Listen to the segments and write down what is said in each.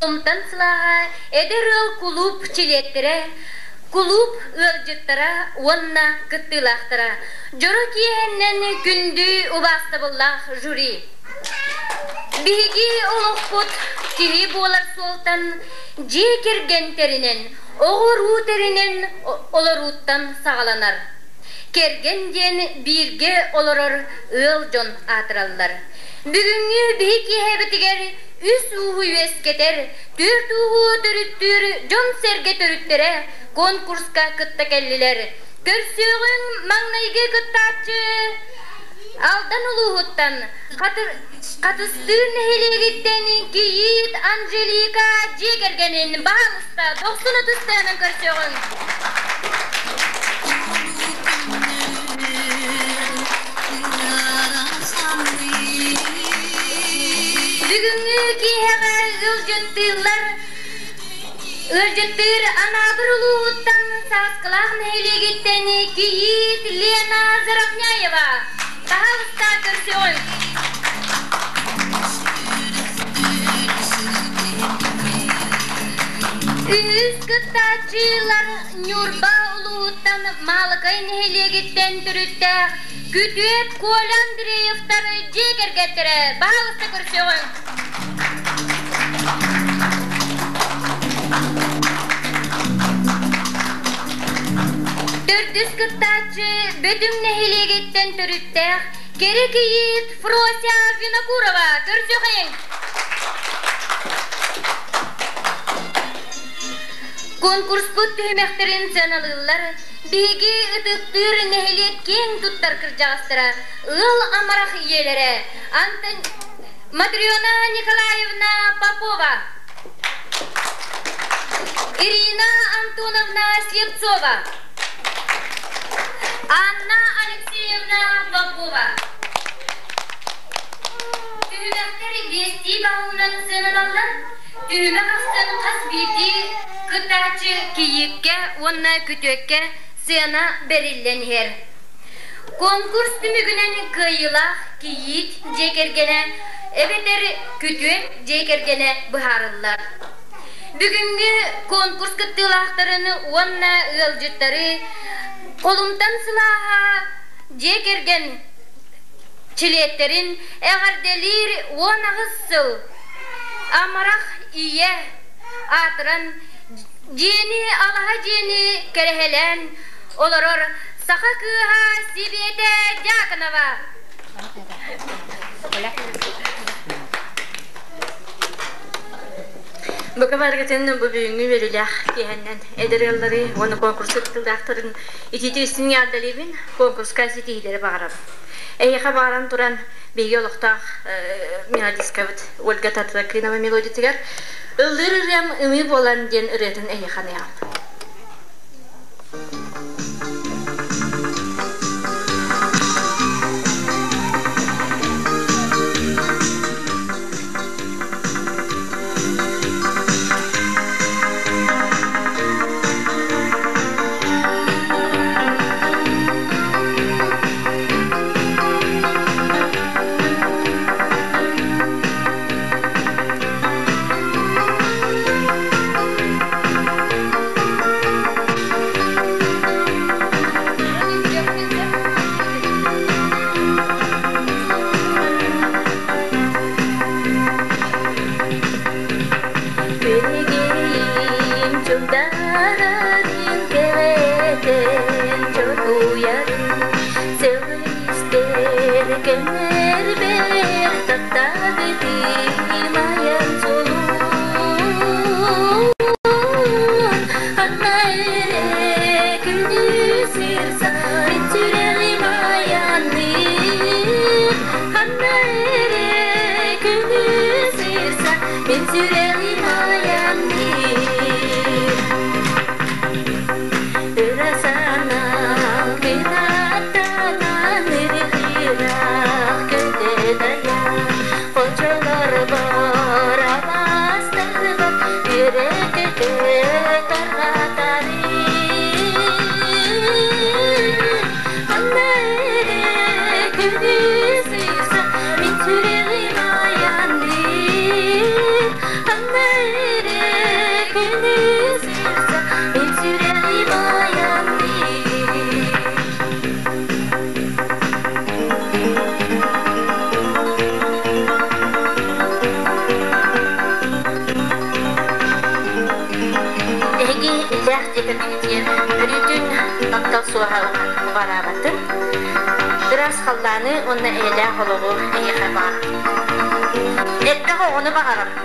Онтон сылааһа эдэр ыал кулууп чилиэттэрэ, кулууп ыалдьыттара уонна кыттыылаахтара, дьоро киэһэннэн күндү убаастабыллаах жюри. Биһиги олохпут киһи буолар суолтан дьиэ кэргэн тэринэн, оҕо-уруу тэринэн олорууттан саҕаланар. Кэргэн диэн бииргэ олорор ыал дьон аатыраллар. Бүгүҥҥү биһи киэһэбитигэр үс ууһу үөскэтэр, түөрт ууһу төрүттүүр дьон-сэргэ төрүттэрэ конкурска кытта кэллилэр. Көрсүөҕүҥ маҥнайгы кыттааччы Алдан улууһуттан Хатыстыыр нэһилиэгиттэн кийиит Анжелика дьиэ кэргэнин баһаалыста дохсун ытыстыанан көрсүөҕүҥ. Бүгүҥҥү киэһэҕэ ыалдьыттыыллар Ыалдьыттыыр Анаабыр улууһуттан Сааскылаах нэһилиэгиттэн кийиит Лена Заровняева. Баһаалыста көрсүөҕүҥ. Үһүс кыттааччылар Ньурба улууһуттан Маалыкай нэһилиэгиттэн төрүттээх Күтүөт Коля Андреевтар дьиэ кэргэттэрэ баһаалыста көрсүөҕүҥ. Төрдүс кыттааччы Бөтүҥ нэһилиэгиттэн төрүттээх кэрэ кийиит Фрося Винокурова көрсүөхэйиҥ. Конкурспут түһүмэхтэрин сыаналыыллар биһиги ытыктыыр нэһилиэк киэҥ туттар кырдьаҕастара, ыал амарах ийэлэрэ Антон Матрена Николаевна Попова, Ирина Антоновна Слепцова, Анна Алексеевна Попова. Түһүмэхтэр биэстии баалынан сыананаллар. Түһүмэх ахсын хас биирдии кыттааччы кийииккэ уонна күтүөккэ сыана бэриллэн иһэр. Конкурс түмүгүнэн кыайыылаах кийиит дьиэ кэргэнэ эбэтэр күтүөт дьиэ кэргэнэ быһаарыллар. Бүгүҥҥү конкурс кыттыылаахтарын уонна ыалдьыттары Холумтан сылааһа дьиэ кэргэн чилиэттэрин эҕэрдэлиир 18 сыл амарах ийэ аатыран дьиэни алаһа дьиэни кэрэһэлээн олорор саха кыыһа Сибиэтэ Дьяконова. Бука барыгытын бу бүгүҥҥү үөрүүлээх киэһэннэн эдэр ыаллары уонна конкурс кыттыылаахтарын итиитик истиҥ эҕэрдэлиибин, конкурска ситиһиилэри баҕарабын. Эһиэхэ баҕаран туран биһиги олохтоох мелодисткабыт Ольга Татлакынова мелодиятыгар «Ыллыыр ырыам ымыы буолан» диэн ырыатын эһиэхэ аныаҕым. суоһа уҕараабатын. Ыраас халлааны уонна эйэлээх олоҕу эйиэхэ баҕарабын. Элбэх оҕону баҕарабын.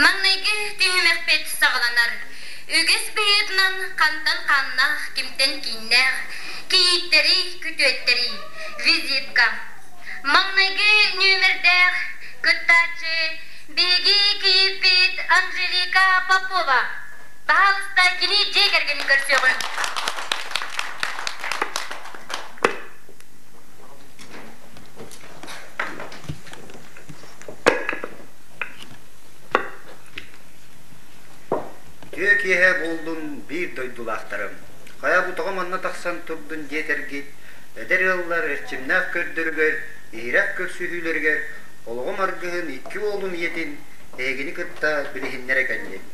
Маҥнайгы түһүмэхпит саҕаланар. Үгэс быһыытынан хантан хааннаах, кимтэн кииннээх, кийииттэри, күтүөттэри, визитка. Маҥнайгы нүөмэрдээх кыттааччы биһиги кийииппит Анжелика Попова. Баһаалыста кини дьиэ кэргэнин көрсүөҕүҥ. Үтүө киэһэ буоллун биир дойдулаахтарым. Хайа бу тоҕо манна тахсан турдун диэтэргит, эдэр ыаллар эрчимнээх көрдөрүгэр, иһирэх көрсүһүүлэригэр олоҕум аргыһын икки уолум ийэтин эһигини кытта билиһиннэрэ кэллим.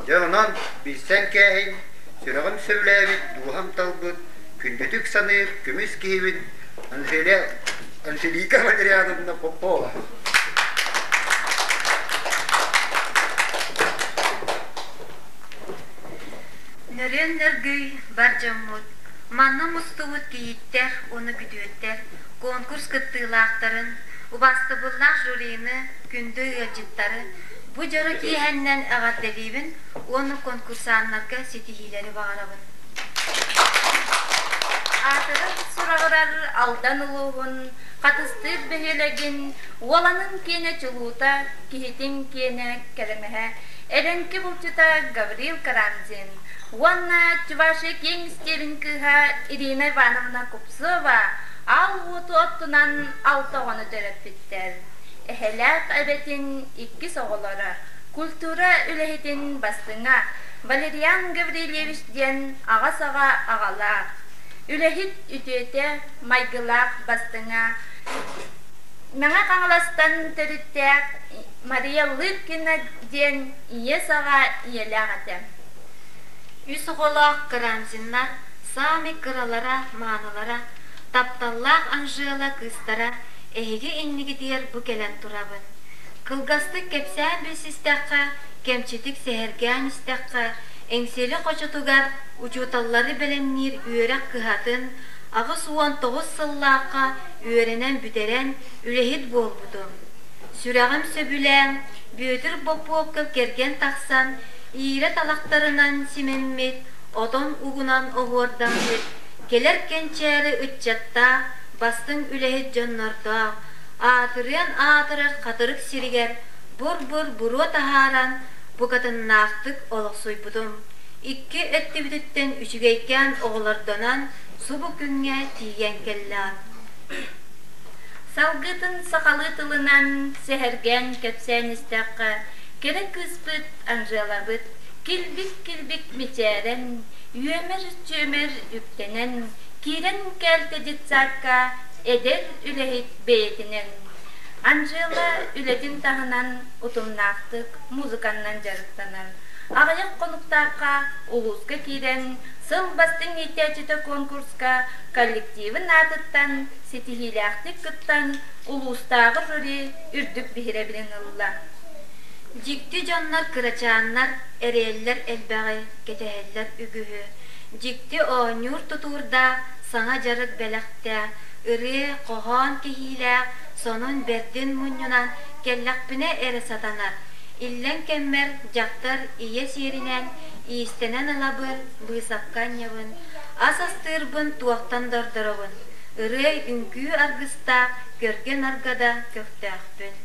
Дьэ онон билсэн кээһин, сүрэҕим сөбүлээбит, дууһам талбыт, күндүтүк саныыр көмүс киһибин Анжеля Анжелика Валериановна Попова. Нөрүөн нөргүй бар дьоммут, манна мустубут кийииттэр уонна күтүөттэр, конкурс кыттыылаахтарын, убаастабыллаах жюрины, күндү ыалдьыттары бу дьоро киэһэннэн эҕэрдэлиибин уонна конкурсаннарга ситиһиилэри баҕарабын. Аатырар сураҕырар Алдан улууһун Хатыстыыр бөһүөлэгин уоланын киэнэ чулуута, киһитин киэнэ кэрэмэһэ, эбэҥки булчута Гаврил Карамзин уонна Чувашия киэҥ истиэбин кыыһа Ирина Ивановна Купцова аал уоту оттунан алта оҕону төрөппүттэр. Эһэлээх эбэтин иккис оҕолоро, культура үлэһитин бастыҥа Валериан Гаврильевич диэн аҕа саҕа аҕалаах, үлэһит үтүөтэ, майгылаах бастыҥа, Мэҥэ Хаҥаластан төрүттээх Мария Лыткина диэн ийэ саҕа ийэлээх этэ. Үс оҕолоох Карамзиннар саамай кыралара, маанылара, тапталлаах Анжела кыыстара эһиги иннигитигэр бу кэлэн турабын. Кылгастык кэпсээн билсистэххэ, кэмчитик сэһэргээн истэххэ, Эҥсиэли хочотугар учууталлары бэлэмниир үөрэх кыһатын 89 сыллаахха үөрэнэн бүтэрэн үлэһит буолбутум. Сүрэҕим сөбүлээн, Бүөтүр Боппуопка кэргэн тахсан, иирэ талахтарынан симэммит, отон угунан оһуордаммыт, кэлэр кэнчээри ыччаттаах, бастыҥ үлэһит дьоннордоох, аатырыан аатырар хатырык сиригэр бур-бур буруо таһааран, букатыннаахтык олохсуйбутум. Икки өттүбүтүттэн үчүгэйкээн оҕолордонон, субу күҥҥэ тиийэн кэллэ. Салгыытын сахалыы тылынан сэһэргээн кэпсээн истэххэ, кэрэ кыыспыт Анжелабыт килбик-килбик мичээрэн, үөмэр-чүөмэр үктэнэн, киирэн кэлтэ детсадка эдэр үлэһит бэйэтинэн. Анжела үлэтин таһынан утумнаахтык музыканнан дьарыктанар. Аҕыйах хонуктаахха улууска киирэн Сыл бастыҥ иитээччитэ конкурска коллективын аатыттан ситиһиилээхтик кыттан улуустааҕы жюри үрдүк биһирэбилин ылла. Дьикти дьоннор кырачааннар эрээллэр элбэҕи, кэтэһэллэр үгүһү. Дьикти оонньуур тутуурдаах саҥа дьарык бэлэхтээх, ырыа, хоһоон кэһиилээх, сонун бэрдин мунньунан кэллэхпинэ эрэ сатанар. Иллэҥ кэммэр дьахтар ийэ сиэринэн иистэнэн ылабын, быысапка анньабын, ас астыырбын туохтан да ордоробун. Ырыа, үҥкүү аргыстаах, көргө-нарга да көхтөөхпүн.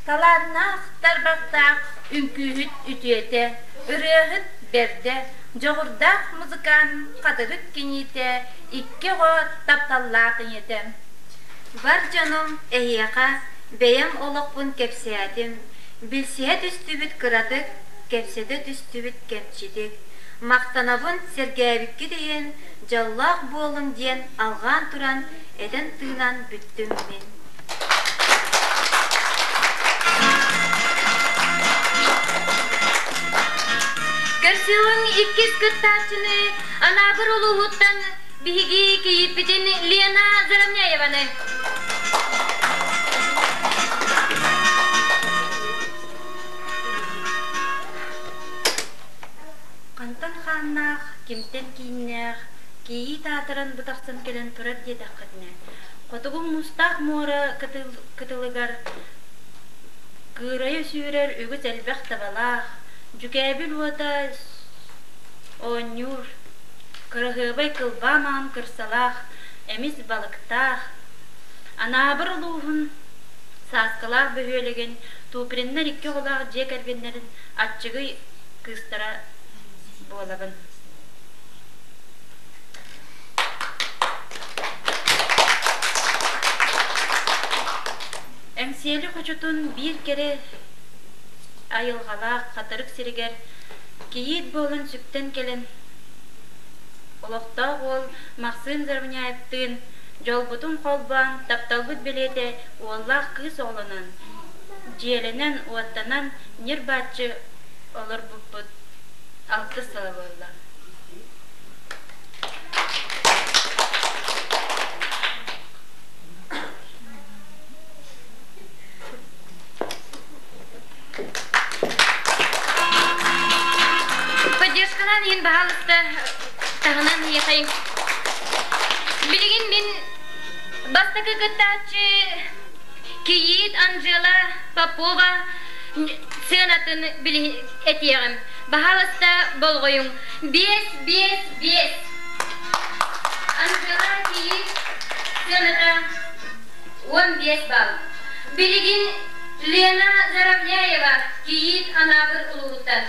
Талааннаах, тарбахтаах үҥкүүһүт үтүөтэ, ырыаһыт бэрдэ, дьоҕурдаах музыкант хатырык киниитэ, икки оҕо тапталлаах ийэтэ. Бар дьонум, эһиэхэ бэйэм олохпун кэпсээтим, билсиһэ түстүбүт кыратык, кэпсэтэ түстүбүт кэмчитик. Махтанабын сэргээбиккит иһин, дьоллоох буолуҥ диэн алҕаан туран этэн-тыынан бүттүм мин. Көрсүөҕүҥ иккис кыттааччыны Анаабыр улууһуттан биһиги кийииппитин Лена Заровняеваны. Хантан хааннаах, кимтэн кииннээх, кийиит аатыран бу тахсан кэлэн турар диэтэххитинэ, Хотугу муустаах муора кытылыгар кыырайа сүүрэр үгүс элбэх табалаах, дьүкээбил уота оонньуур, кыраһыабай кылбаа маҥан кырсалаах, эмис балыктаах, Анаабыр улууһун Сааскылаах бөһүөлэгин Туприннар икки оҕолоох дьиэ кэргэннэрин аччыгый кыыстара буолабын. Эҥсиэли хочотун биир кэрэ айылҕалаах хатырык сиригэр кийиит буолан сүктэн кэлэн, олохтоох уол Махсыын Заровняевтыын дьолбутун холбоон, тапталбыт бэлиэтэ уоллаах кыыс оҕолонон, дьиэлэнэн-уоттанан ньир-бааччы олорбуппут алтыс сыла буолла. Поддержкалаан иһин баһаалыста таһынан иэхэйиҥ. Билигин мин бастакы кыттааччы кийиит Анжела Попова сыанатын этиэҕим. Баһаалыста болҕойуҥ. 5, 5, 5. Анжела кийиит сыаната 15 балл. Билигин Лена Заровняева кийиит Анаабыр улууһуттан.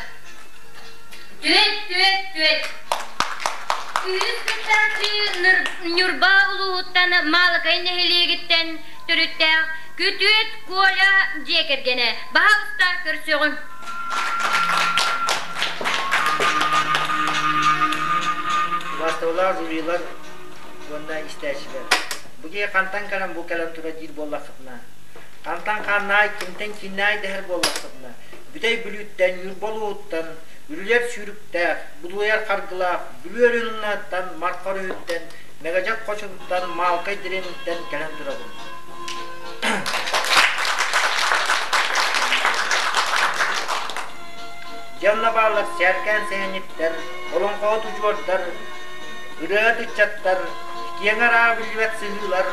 Түөрт, түөрт, түөрт. Үһүс кыттааччы Ньурба улууһуттан Маалыкай нэһилиэгиттэн төрүттээх Күтүөт Коля дьиэ кэргэнэ. Баһаалыста көрсүөҕүҥ. Убаастабыллаах жюрилар уонна истээччилэр. Бу киһи хантан кэлэн бу кэлэн тура диир буоллаххытына, хантан хааннаай, кимтэн кииннаай дэһэр буоллаххытына, Бүтэй Бүлүүттэн, Ньурба улууһуттан, Үрүлэр сүүрүктээх, Будулуйар харгылаах, Бүлүү Өрүнүнаттан, Марха өрүһүттэн, Мэгэдьэк хочотуттан, Маалкай дэриэбинэттэн кэлэн турабын. Дьонно бааллар сээркээн сэһэнньиттэр, олоҥхоһут удьуордар, ырыаһыт ыччаттар, киэҥ араа биллибэт сыһыылар,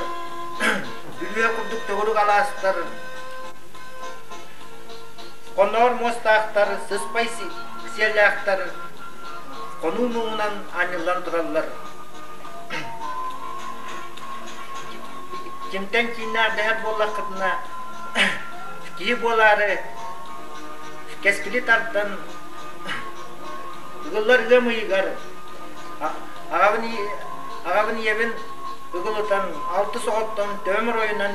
бүлүө курдук төгүрүк алаастар, хонноор муостаахтар, сыспай сиэллээхтэр хонуу муҥунан анньыллан тураллар. Кимтэн кииннээх дэһэр буоллаххытына, киһи буолаары кэскили тардан ыгыллар ыам ыйыгар аҕабын, аҕабын ийэбин ыгылытан алтыс оҕоттон төбөм оройунан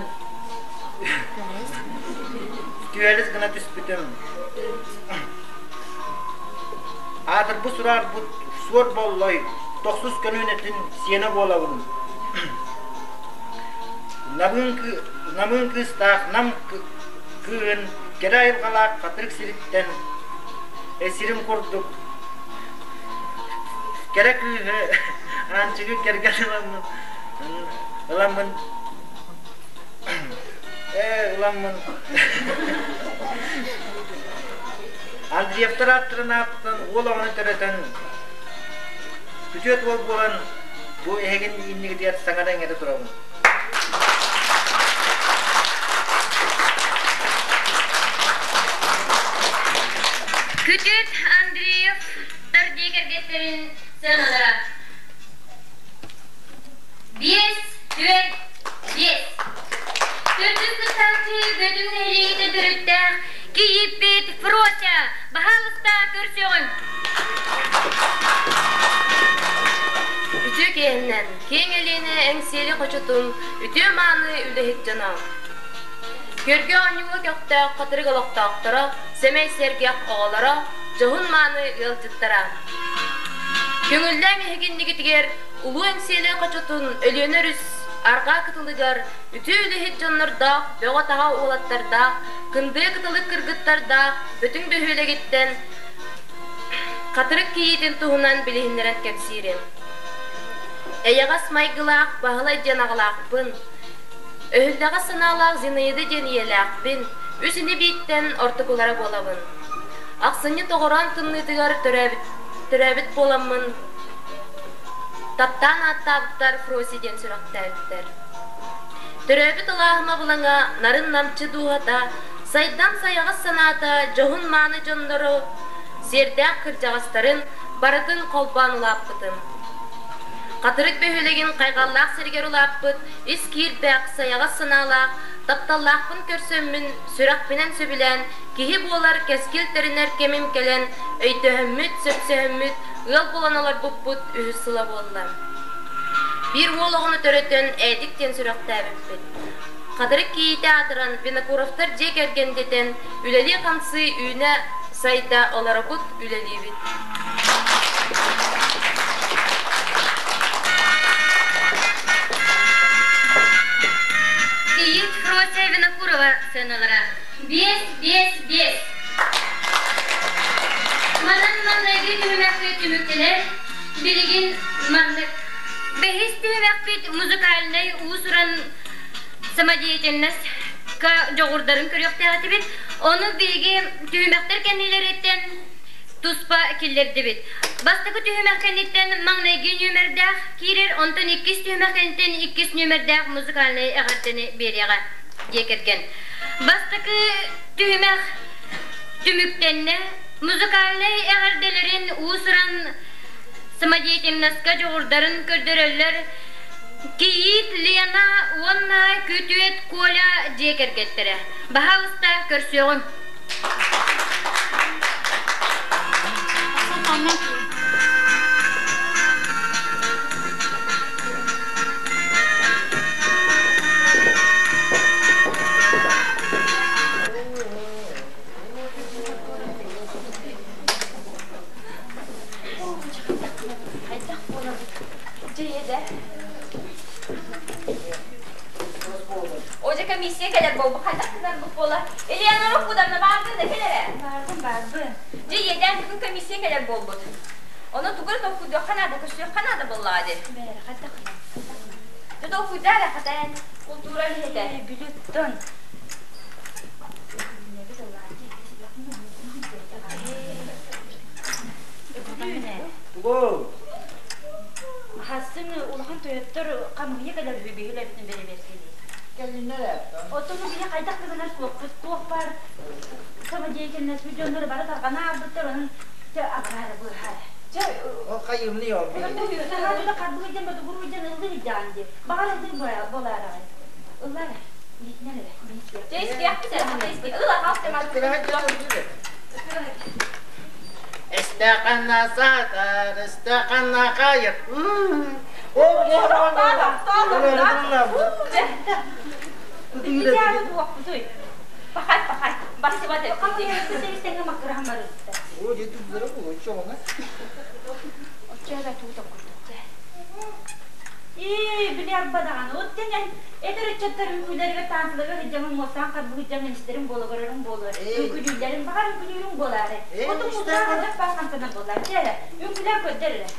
түһэлис гына түспүтүм. Аатырбыт сураарбыт суор боллой тохсус көлүөнэтин сиэнэ буолабын. Намыын кыыстаах Нам кыыһын кэрэ айылҕалаах хатырык сириттэн сирим курдук кэрэ кыыһы Аанчыгы кэргэн ыламмын ыламмын ээ ыламмын Андреевтар ааттарын ааттан уол оҕону төрөтөн күтүөт уол буолан. Бу эһигин иннигитигэр саҥара-иҥэрэ турабын. Күтүт Андреев тардыы кэргэттэрин сыаналара 5, 4, 5. Төрдүс кыттааччы Бөтүҥ нэһилиэгиттэн төрүттээх кийииппит Фрося, баһаалыста көрсүөҕүҥ. Үтүө киэһэннэн, киэҥ Элиэнэ Эҥсиэли хочотун үтүө-мааны үлэһит дьоно. Көргө оонньууга көхтөөх хатырык олохтоохторо, сэмэй сэргэх оҕолоро, дьоһун-мааны ыалдьыттара. Көҥүллээх эһигиннигитигэр Улуу Эҥсиэли хочотун Өлүөнэ өрүс арҕаа кытылыгар үтүө үлэһит дьоннордоох, бөҕө-таҕа уолаттардаах, кындыа кытылык кыргыттардаах Бөтүҥ бөһүөлэгиттэн Хатырык кийиитин туһунан билиһиннэрэн кэпсиирим. Эйэҕэс майгылаах Баһылай диэн аҕалаахпын, өһүллэҕэс санаалаах Зинаида диэн ийэлээхпин, үс ини-бииттэн ортокулара буолабын. Ахсынньы тоҕороон тымныытыгар төрөөбүт, төрөөбүт буоламмын, таптаан ааттаабыттар Фроси диэн сүрэхтээбиттэр. Төрөөбүт алааһым абылаҥа нарын-намчы дууһата, сайдам сайаҕас санаата дьоһун-мааны дьоннору, сиэрдээх кырдьаҕастарын барытын холбоон улааппытым. Хатырык бөһүөлэгин хайҕаллаах сиригэр улааппыт, ис киирбэх, сайаҕас санаалаах, тапталлаахпын көрсөммүн, сүрэхпинэн сөбүлээн, киһи буолар кэскил тэринэр кэмим кэлэн, өйдөһөммүт, сөпсөһөммүт, ыал буолан олорбуппут үһүс сыла буолла. Биир уол оҕону төрөтөн, Эдик диэн сүрэхтээбиппит. Хатырык кийиитэ аатыран, Винокуровтар дьиэ кэргэн дэтэн, үлэлии-хамсыы үүнэ-сайда олоробут, үлэлиибит. Кийиит Фрося Винокурова сыаналара 5, 5, 5. Манан маҥнайгы түһүмэхпит түмүктэнэр. Билигин маннык. Бэһис түһүмэхпит музыкальнай уус-уран самодеятельностька дьоҕурдарын көрүөхтээх этибит. Ону биһиги түһүмэхтэр кэннилэриттэн туспа киллэрдибит. Бастакы түһүмэх кэнниттэн маҥнайгы нүөмэрдээх киирэр, онтон иккис түһүмэх кэнниттэн иккис нүөмэрдээх музыкальнай эҕэрдэни биэриэҕэ дьиэ кэргэн. Бастакы түһүмэх түмүктэннэ. Музыкальнай эҕэрдэлэрин уус-уран самодеятельноска дьоҕурдарын көрдөрөллөр Кийиит Лена уонна Күтүөт Коля дьиэ кэргэттэрэ. Баһаалыста көрсүөҕүҥ. Хайдах буолабыт? Дьэ ийэ Ожа комиссия кэлэр буолбут хайдах гынарбыт буола. Элеонора Кудовна бааргын да кэлэрэ? Баарбын, баарбын. Дьэ ийэдээн бүгүн комиссия кэлэр буолбут. Ону тугу эрэ толкуйдуохха наада, көрсүөххэ наада буоллаҕа дии. Бээрэ, хайдах гынан? Дьэ толкуйдаа эрэ хатаан култуура үлэһитэ. Бүлүттэн. Тугу? Хасын улахан тойоттор хамыыһыйа кэлэр үһү биһилэбитин бэрэбиэркэлии. Кэллиннэр ээ. Оттон биһи хайдах гынар суохпут, туох баар самодеятельность дьоннору бары тарҕана аалбыттар, онон чэ абыһаара быыһаара. Чэ, Ол хайыымный ол биһи? Саһаадыда харбыгыйдан бодугуруйдан ыллыр иддаан дии. Баҕар ыллыр буолаараҕай. Ыллар иитинэр эрэ. Чэ истиэхпит эрэ, хата исти. Ыла халты Истэххинэ саатар, истэххинэ хайыр. Пахай, пахай. Басыбат О, деді бұл, чоңа. Ээ, били арбадаҕаны оттон эн эдэр ыччаттар үҥкүүлэригэр таансыларга сылдьаҥын муостаан харбыы сылдьаҥын истэрин буола көрөрүҥ буолуо үҥкүүлүүллэрин баҕар үҥкүүлүүрүҥ буолаары отун муустаах хайдах баар хамсанар буоллар дьэ эрэ үҥкүүлээн көрдөр эрэ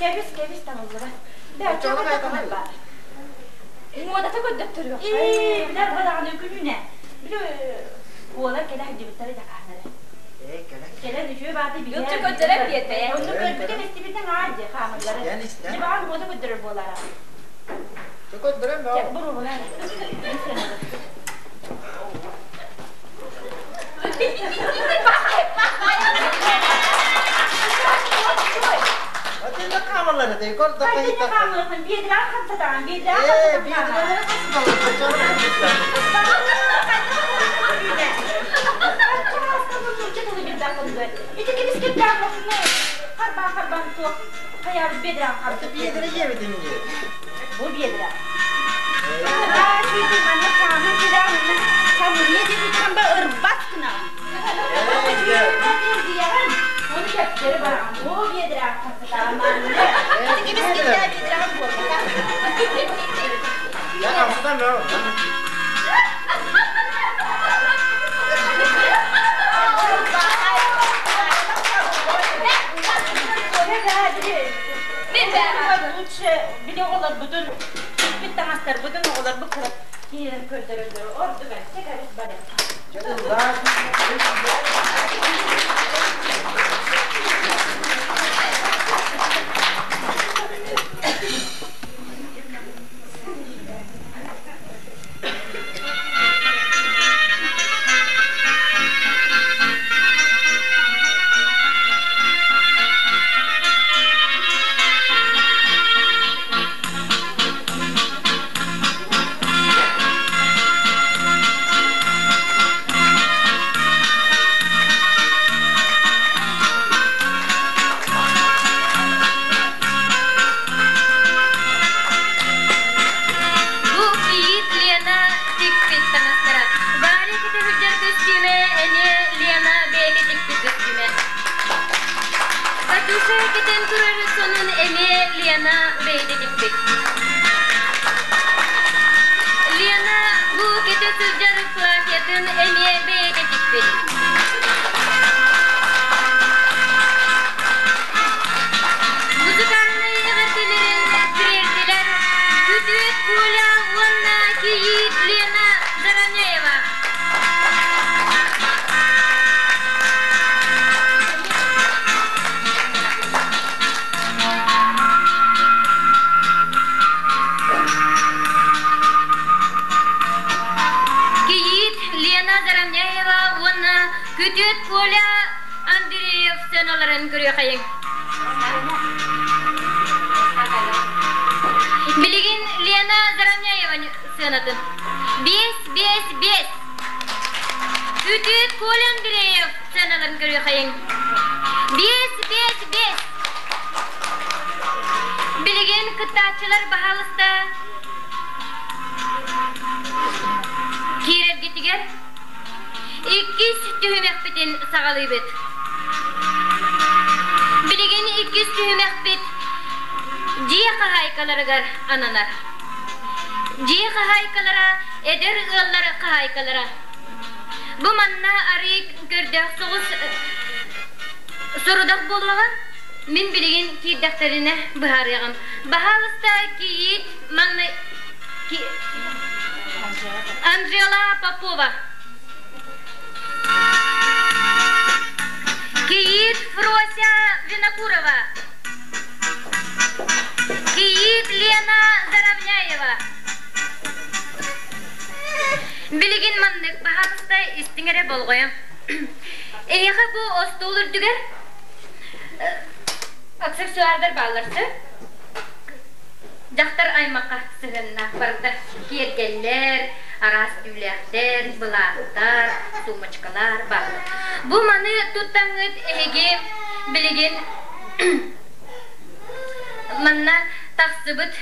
Кэбис, кэбис табыллыбат. Оччоҕо хайдаҕый? Муодата көрдөттөрүөх. Ээ, билэр бадаҕаны күнүнэ. Били уола кэлэ сылдьыбыттара дьакааннары. Ээ, кэлэ. Кэлэн үчүгэй бааты билэр. Үчү көрдөрөр диэтэ. Онно көрбүтүн истибитин аа дии хаамыллары. Истэн, истэн. Дьыбаан муода көрдөрөр буолара. Чэ көрдөрөн баа. Буруһунан. Отинна хаамаллар этэй, көрдөххө Хайдах иһиттэххэ. хаамыахпын биэдэрэ хамсатаҕын, биэдэрэ Ээ, хамсатан биэдэрэлэри хамсаталлар, Ити кибискирдээх харбаан-харбаан туох хайаабыт биэдэрэ Аты биэдэрэ диэбитиҥ дии. Бу биэдэрэ. Манна хааман кэлэҕин, хамырыйа диэбиттэн ба ырбат гынаҕын. Диэҕин, оны кэпсэри бараҕын. Бу биэдэрэ хамсатаамаан. Ити кибискирдээх биэдэрэҕин буолбатах. Я хамсатан баа. Лучше били оҕолорбутун, бүт таҥастарбытын оҕолорбут киирэн көрдөрөллөр. Ордук чэ бары. Бу кийиит Лена тикпит таҥастара. Варя кэтэһүлдьэр көстүүмэ эмиэ Лена бэйэтэ тикпит көстүүмэ. Катюша кэтэн турар сонун эмиэ Лена бэйэтэ тикпит. Лена бу кэтэ сылдьар платьетын эмиэ бэйэтэ тикпит. Музыкальнай эҕэрдэлэрин тириэрдилэр Күтүөт Коля уонна кийиит Лена Заранеева. Кийиит Лена Заранеева уонна Күтүөт Коля Андреев сценаларын көрүөхайыҥ. Билигин Лена Заровняева сыанатын. Биэс, биэс, биэс. Күтүөт Коля Андреев сыаналарын көрүөхайыҥ. Биэс, биэс, биэс. Билигин кыттааччылар баһаалыста киирэргитигэр Иккис түһүмэхпитин саҕалыыбыт. Билигин иккис түһүмэхпит дьиэ хаһаайкаларыгар ананар. Дьиэ хаһаайкалара эдэр ыаллар хаһаайкалара. Бу манна арыый көрдөөх соҕус сорудах буолуоҕа. Мин билигин киирдэхтэринэ быһаарыаҕым. Баһаалыста кийиит маҥнай Анжела Попова. Кийиит Фрося Винокурова. Кийиит Лена Заровняева. Билигин маннык баһаалыста истиҥ эрэ болҕойо. Эйиэхэ бу остуол үрдүгэр аксессуардар бааллар сөп? Дьахтар аймахха сыһыаннаах барыта киэргэллэр, араас түүлээхтэр, былааттар, сумочкалар бааллар. Бу маны туттаҥҥыт эһиги билигин манна тахсыбыт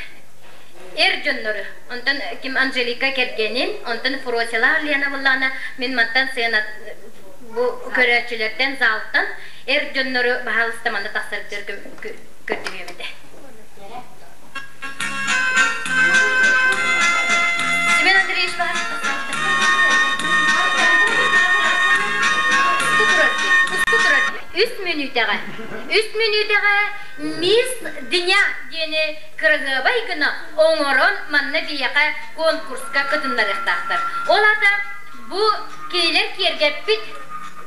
эр дьоннору, онтон ким Анжелика кэргэнин, онтон Фросила Лена буллаҕына мин мантан сыана бу көрөөччүлэртэн залтан эр дьоннору баһаалыста манна тахсар көрдөрүөм этэ. Семен Андреевич Усту турар. үс мүнүүтэҕэ, үс мүнүүтэҕэ Мисс Дня диэни кыраһыабай гына оҥорон манна биһиэхэ конкурска кытыннарыахтаахтар. Ол аата бу кинилэр киэргэппит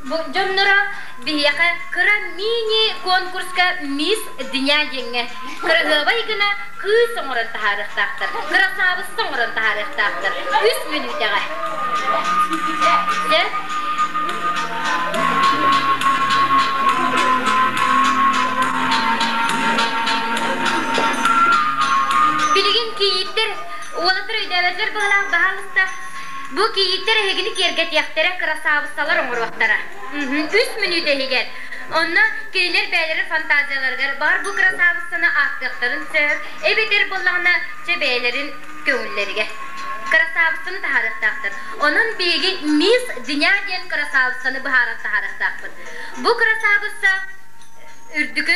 бу дьонноро биһиэхэ кыра мини-конкурска Мисс Дня диэҥҥэ кыраһыабай гына кыыс оҥорон таһаарыахтаахтар, кырасаабысса оҥорон таһаарыахтаахтар. Үс мүнүүтэҕэ. Дьэ. Билигин кийииттэр уолаттар өйдөөбөтүлэр быһалаах баһаалыста бу кийииттэр эһигини киэргэтиэхтэрэ, кырасаабыссалар оҥоруохтара. Үс мүнүүтэ иһигэр. Онно кинилэр бэйэлэрин фантазияларыгар баҕар бу кырасаабыссаны ааттыахтарын сөп, эбэтэр буоллаҕына чэ бэйэлэрин көҥүллэригэр. Кырасаабыссаны таһаарыахтаахтар. Онон биһиги Мисс Дня диэн кырасаабыссаны быһааран таһаарыахтаахпыт. Бу кырасаабысса үрдүкү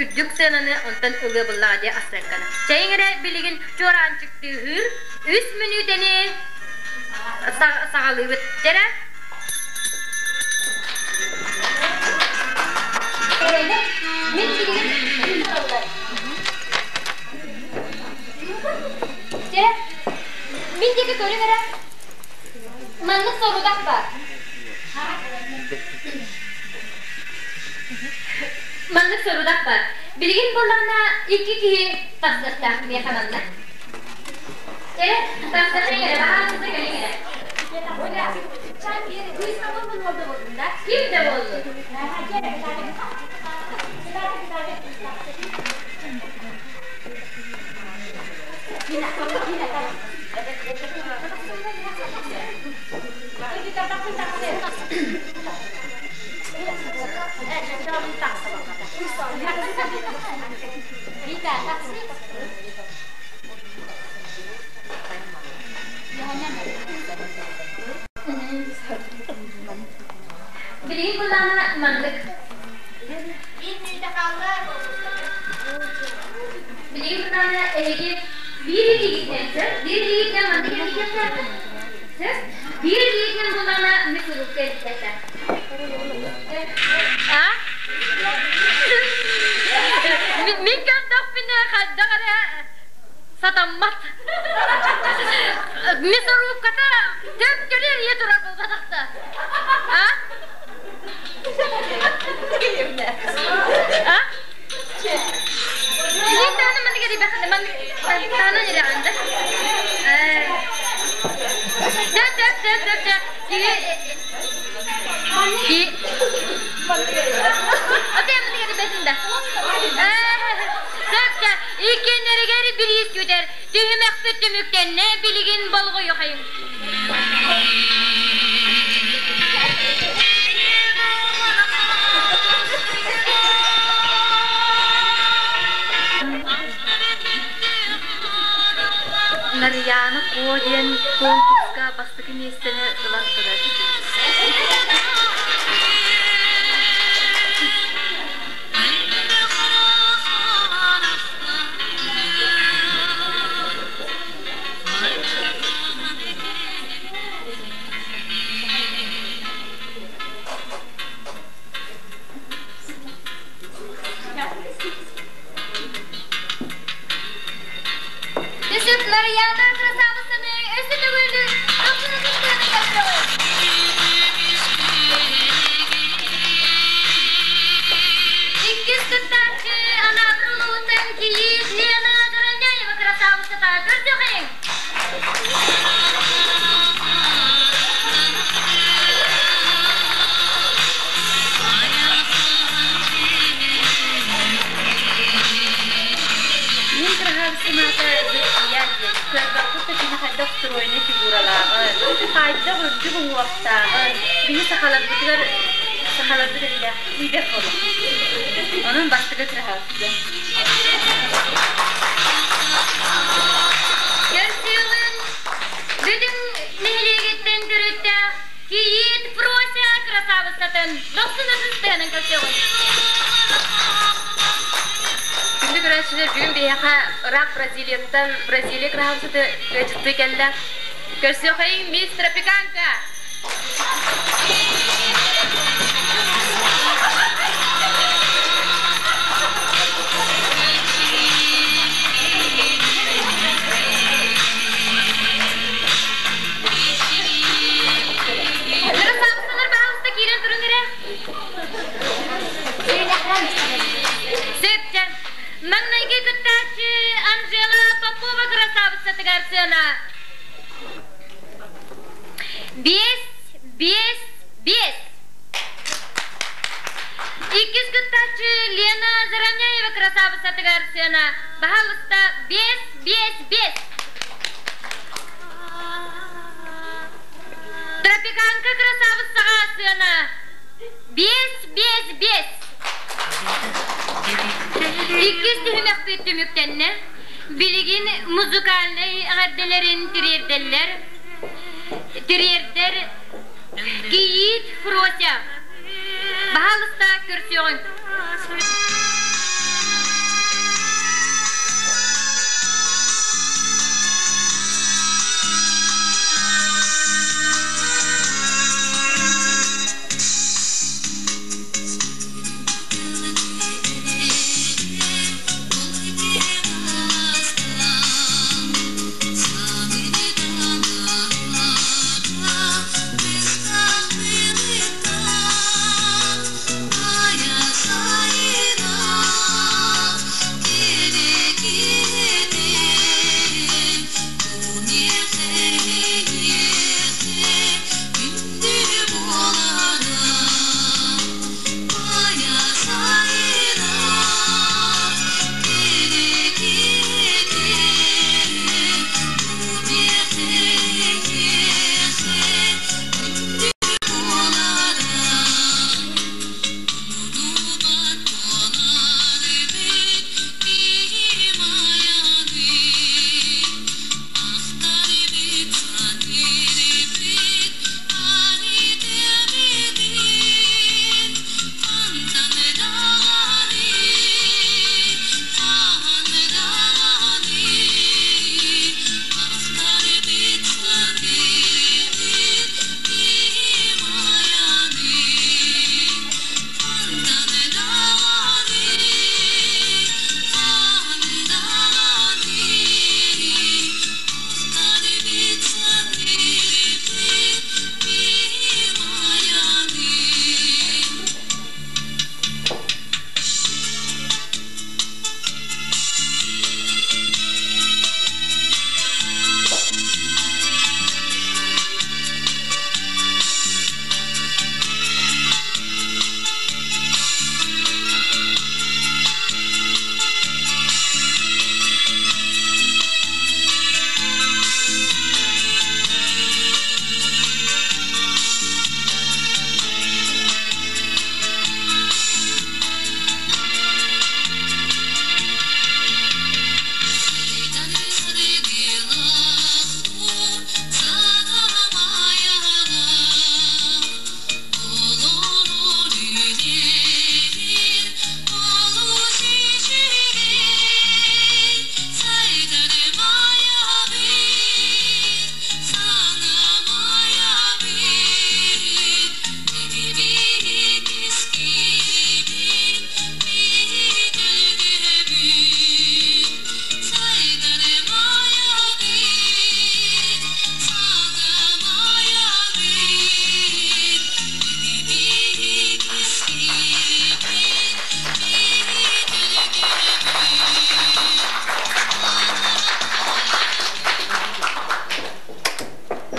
үрдүк сыананы онтон ылыа буллаҕа дии астыакканы. Чэйиҥ эрэ билигин чуораанчык тыаһыыр үс мүнүүтэни саҕалыыбыт. Дьэрэ. Мин билигин Дьэ, мин диэки көрүҥ эрэ. Маннык сорудах баар. Маннык сорудах баар. Билигин буоллаҕына икки киһи тахсыахтаах миэхэ манна. Эрэ, тахсыахтаах эрэ, баһаалыста кэлиҥ эрэ. Ким да буоллун. Билигин былаана маннык. Билигин былаана эһиги биир илиигитинэн сөп, биир илиигитинэн маннык эргийиэхтээххит. Сөп? Биир илиигитинэн былаана микрорубка илдьэтэ. А? Мин көрдөхпүнэ хайдах эрэ сатаммат. Мясорубката төптөрү эрийэ турар буолбатахта. А? А? Билин даҕаны маннык эрийбэххинэ, маннык таанан ирэҕин да. Сөп, сөп, сөп, сөп, сөп. Киһи Аты маннык эрийбэтин да. Сөп, сөп. Иккиэннэригэр бириис күтэр. Түһүмэхпит түмүктэннэ, билигин болҕойуохайыҥ. Нарыйаана Куо диэн конкурска бастакы миэстэни ылан турар. Түсүк Нарыйаана красавицаны өссө төгүл дохсун ытыстыаны көрдөҕүн. Иккис кыттааччы Анаабыр улууһуттан кийиит Лена Заровняева красавицата көрсүөхэйиҥ! Мин кыраһаабыссым аата Зульфия диэн. Кыарбаппыт да кини хайдах стройнай фигуралааҕын, хайдах үрдүк уҥуохтааҕын, биһи сахаларбытыгар сахаларбыт эрэлээх тиийбэт буолуо. Онон бастакы кыраһаабысса. Көрсүөҕүҥ бүтүн нэһилиэгиттэн төрүттээх кийиит Фрося красавицатын дохсун ытыстыһынан көрсүөҕүҥ. Күндү көрөөччүлэр, бүгүн биһиэхэ ыраах Бразилияттан Бразилия кыраһаабысыты ыалдьыттыы кэллэ. Көрсүөххэйиҥ, мисс Тропиканка! кырасаабыссатыгар сыана баһаалыста 5 5 5. Тропиканка кырасаабыссаҕа сыана 5 5 5. Иккис түһүмэхпит түмүктэннэ. Билигин музыкальнай эҕэрдэлэрин тириэрдэллэр. Тириэрдэр Кийиит Фрося. Баһаалыста көрсүөҕүҥ.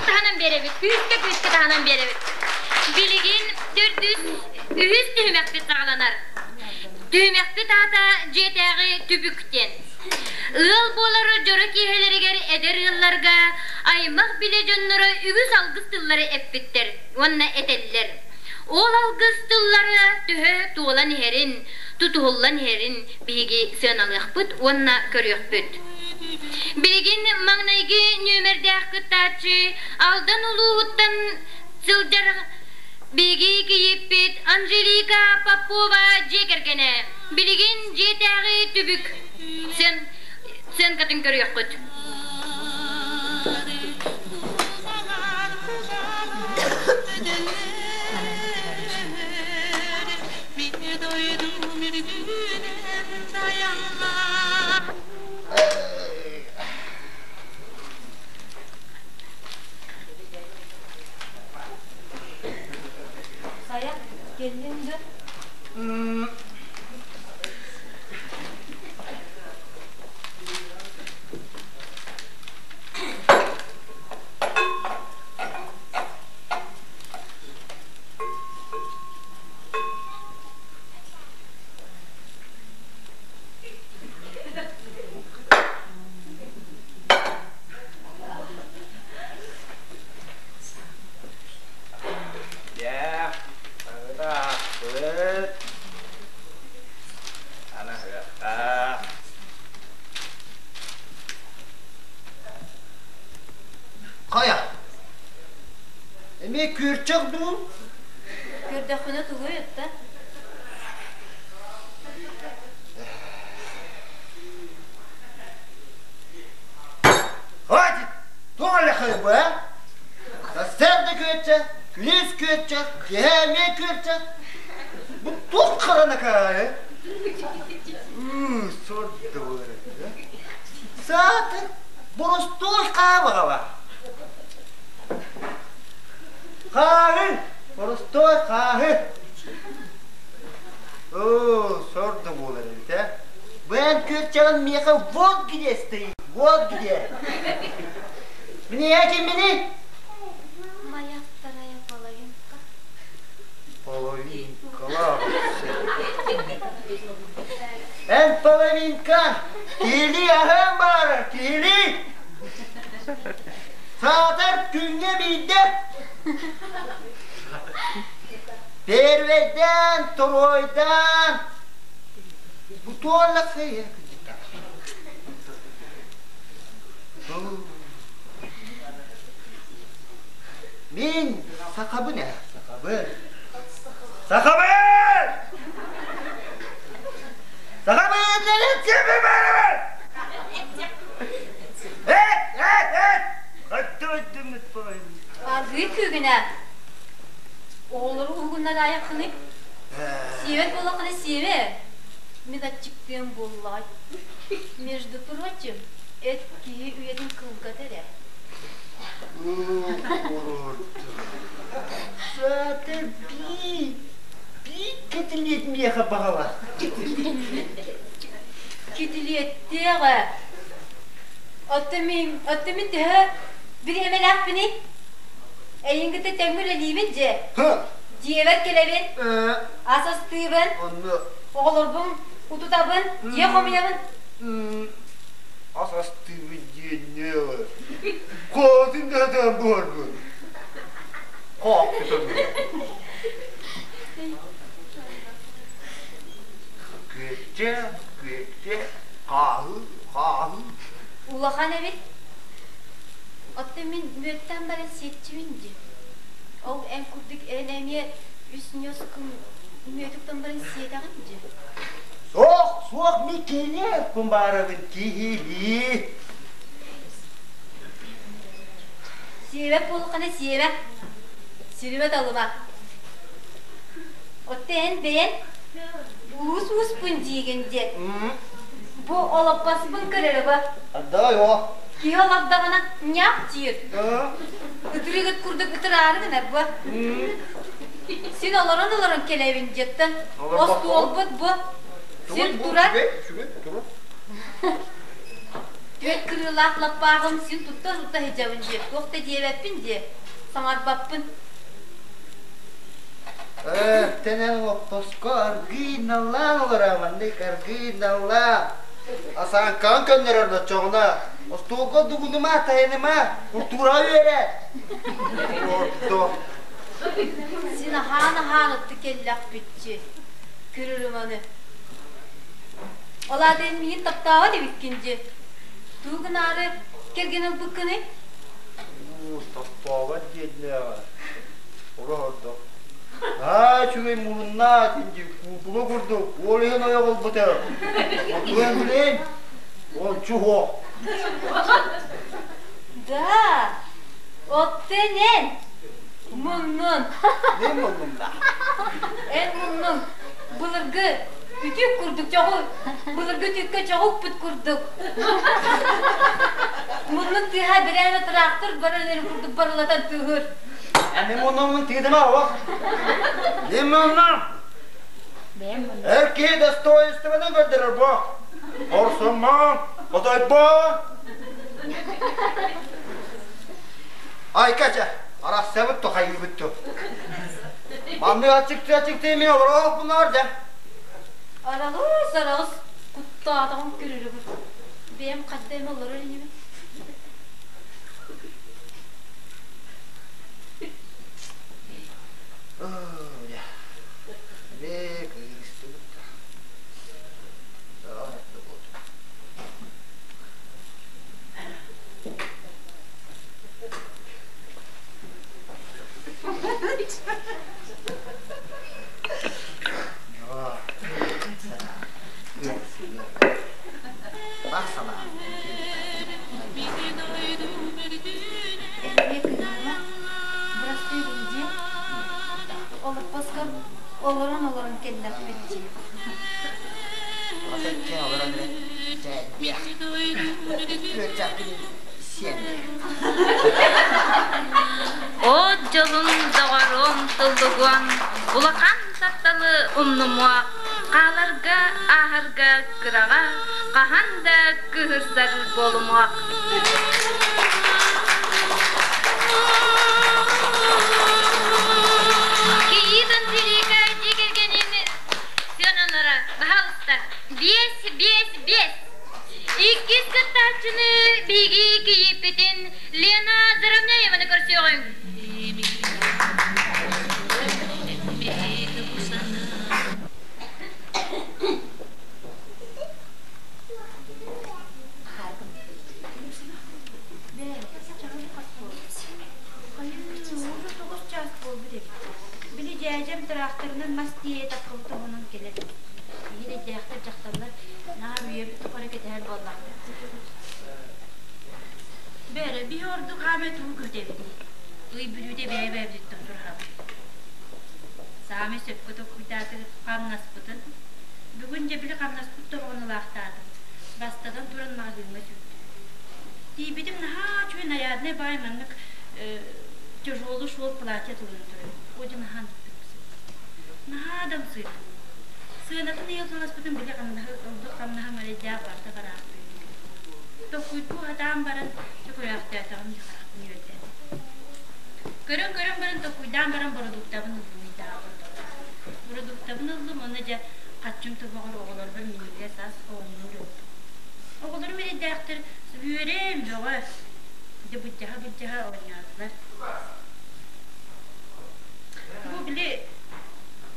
Таһынан биэрэбит, күүскэ-күүскэ таһынан биэрэбит. Билигин төрдүс, үһүс түһүмэхпит саҕаланар. Түһүмэхпит аата дьиэтээҕи түбүк диэн. Ыал буолар дьоро киэһэлэригэр эдэр ыалларга аймах билэ дьонноро үгүс алгыс тыллары эппиттэр уонна этэллэр. Ол алгыс тыллара төһө туолан иһэрин, тутуһуллан иһэрин биһиги сыаналыахпыт уонна көрүөхпүт. Билигин маҥнайгы нүөмэрдээх кыттааччы Алдан улууһуттан сылдьар биһиги кийииппит Анжелика Попова дьиэ кэргэнэ. Билигин дьиэтээҕи түбүк сценкатын көрүөххүт. Сайа, кэллиҥ да? Эмиэ күөрчэх дуу? Көрдөххүнэ тугуй ытта? Хватит! Туох элэхэй бу, э? Сарсыарда күөрчэх, күнүс күөрчэх, киэһэ эмиэ күөрчэх. Бу туох харанакаайы? Сордубур. Саатар боростуой хаабаҕа Хааһы! Боростуой хааһы! Оо, сор да буолар эбит, ээ. Бу эн күөрчэҕин миэхэ вот где стоит, вот где. Мне кимминий? Моя вторая половинка. Половинка, Эн половинка, киһилии аһыам баара, киһилии! Саатар күҥҥэ биирдэ Первэйдээн, торуойдаан бу туолла сыыйа Мин сахабын ээ, сахабын. Сахабын! Сахабын диэн Аргыый күүгүнэ. Оҕолору уһугуннараайаххыный? Сиэбэт буоллаххына сиэбэ. Мин аччыктыам буоллаҕай. Между прочим, эт киһи үйэтин кылгата эрэ. Саатар бии, бии кэтилиэт миэхэ баҕалаах. Китилиэттиэҕэ. Оттон мин, оттон мин төһө бириэмэлээхпиний? Эйигин кытта тэҥҥэ үлэлиибин дьэ. Дьиэбэр кэлэбин, ас астыыбын, оҕолорбун утутабын, дьиэ хомуйабын. Ас астыыбын диэннээҕэ. Хоотун да сатаан буһарбын. Хоох Күөччэ, күөччэ, хааһы, хааһы. Улахан эбит. Оттон мин мүөттэн баран сиэччибин дии. Ол эн курдук эн эмиэ үс ньоскун мүөтүктэн баран сиэтэҕин дии. Суох, суох, мин киһилиэхпин баарабын, киһилии. Сиэбэт буоллаххына сиэбэ. Сиримэ талыма. Оттон эн бэйэн Улуус ууспун диигин диэн. Бу олоппоспун көрөрө бу. Ардай о. Киһи олордоҕуна ньаах диир. Ытырыгыт курдук ытыраары гынар бу. Син олорон-олорон кэлэбин диэттэн. Остуолбут бу. Син турар. Түөрт кырыылаах лаппааҕым син тутта-тутта сылдьабын диэ. Туох да диэбэппин диэ. Саҥарбаппын. Тэнэн олоппоско аргыый наллаан олороо маннык аргыый наллаан. Асааҥкаҕын көннөрөр оччоҕуна остуолга дугунума, тайаныма, култуураҕа үөрэ. Ордо. Син аһаан-аһаан отты кэллэхпитчи. Көрөрүм аны. Ол аата эн миигин таптаабат эбиккин дии. Тугу гынаары кэргэн ылбыккыный? Уу, таптаабат диэннээҕэ. Олоһордох. Аа, үчүгэй муруннаах инди куукула курдук уол иһин ойох ылбыта. Отуон билин, ончу суох. Да, оттон эн муннун. Мен муннум да. Эн муннуҥ былыргы үтүк курдук чоҕу, былыргы үтүккэ чоҕу укпут курдук. Муннун тыаһа бирээмэ тыраахтыр баран эрэ курдук барылатан тыаһыыр. Мен муннуммун тыытыма оҕо. Мен муннум. Эр киһи достоинствоны көрдөрөр бу. Хорсуммун, хотойбун. Айкача, арахсабыт тухайыыбыт ту. Маннык аччыктыы-аччыктыы мин олороохпунаар дьэ. Араҕыс, араҕыс, куттаатаҕым көрөрүгүр. Бэйэм хадда эмэ олорор инибин. Олорон-олорон кэллэхпит дии. Оточчу олорон эрэ чээйдиэх. Күөрчэхпин сиэн. От дьолун доҕорум туллугуон, улахан тапталы умнумуох, хааларга, ааһарга кыраҕа хаһан да кыыһырсар буолумуох. Кийиит Анжелика дьиэ кэргэнин сыаналара, баһаалыста, биэс, биэс, биэс. Иккис кыттааччыны биһиги кийииппитин Лена Заровняеваны көрсүөҕүҥ. Били дьээдьэм тыраахтарынан мас тиэйэ таххыбыт оһонон кэлэр. Биһи дэйдээхтэр дьахталлар наар үйэбит тухары кэтэһэр буоллахпыт. Бээрэ, биһи ордук хаамай тугу күүтэбитий? Ый бүтүүтэ бэйэ-бэйэбититтэн тураһабыт. Саамай сөпкө толкуйдаатыгыт хамнаспытын. Бүгүн дьэ били хамнаспыт торҕонулаахтаатым. Бастатан туран маҕаһыыҥҥа сүүрдүм. Тиийбитим наһаа үчүгэй наряднай баай маннык тяжелый шел платье тылынан турар. О дьэ наһаа Наһаа да ымсыырдым. Сыанатын ыйылталаспытын били хамнаһы ордук хамнаһым эрэйдээх барыта бараахтыыр. Толкуйдуу сатаан баран, дьэ көрөөхтөөтөҕүм дьэ харахпын үөрдэ. Көрөн-көрөн баран толкуйдаан баран бородууктабын ыллым ыйдааҕы бородуукта. Бородууктабын ыллым уонна дьэ хаччым тобоҕор оҕолорбор минньигэс ас оонньуур ыллым. Оҕолорум эрэйдээхтэр үөрэн бөҕө. Дьэ былдьаһа-былдьаһа оонньоотулар. Бу били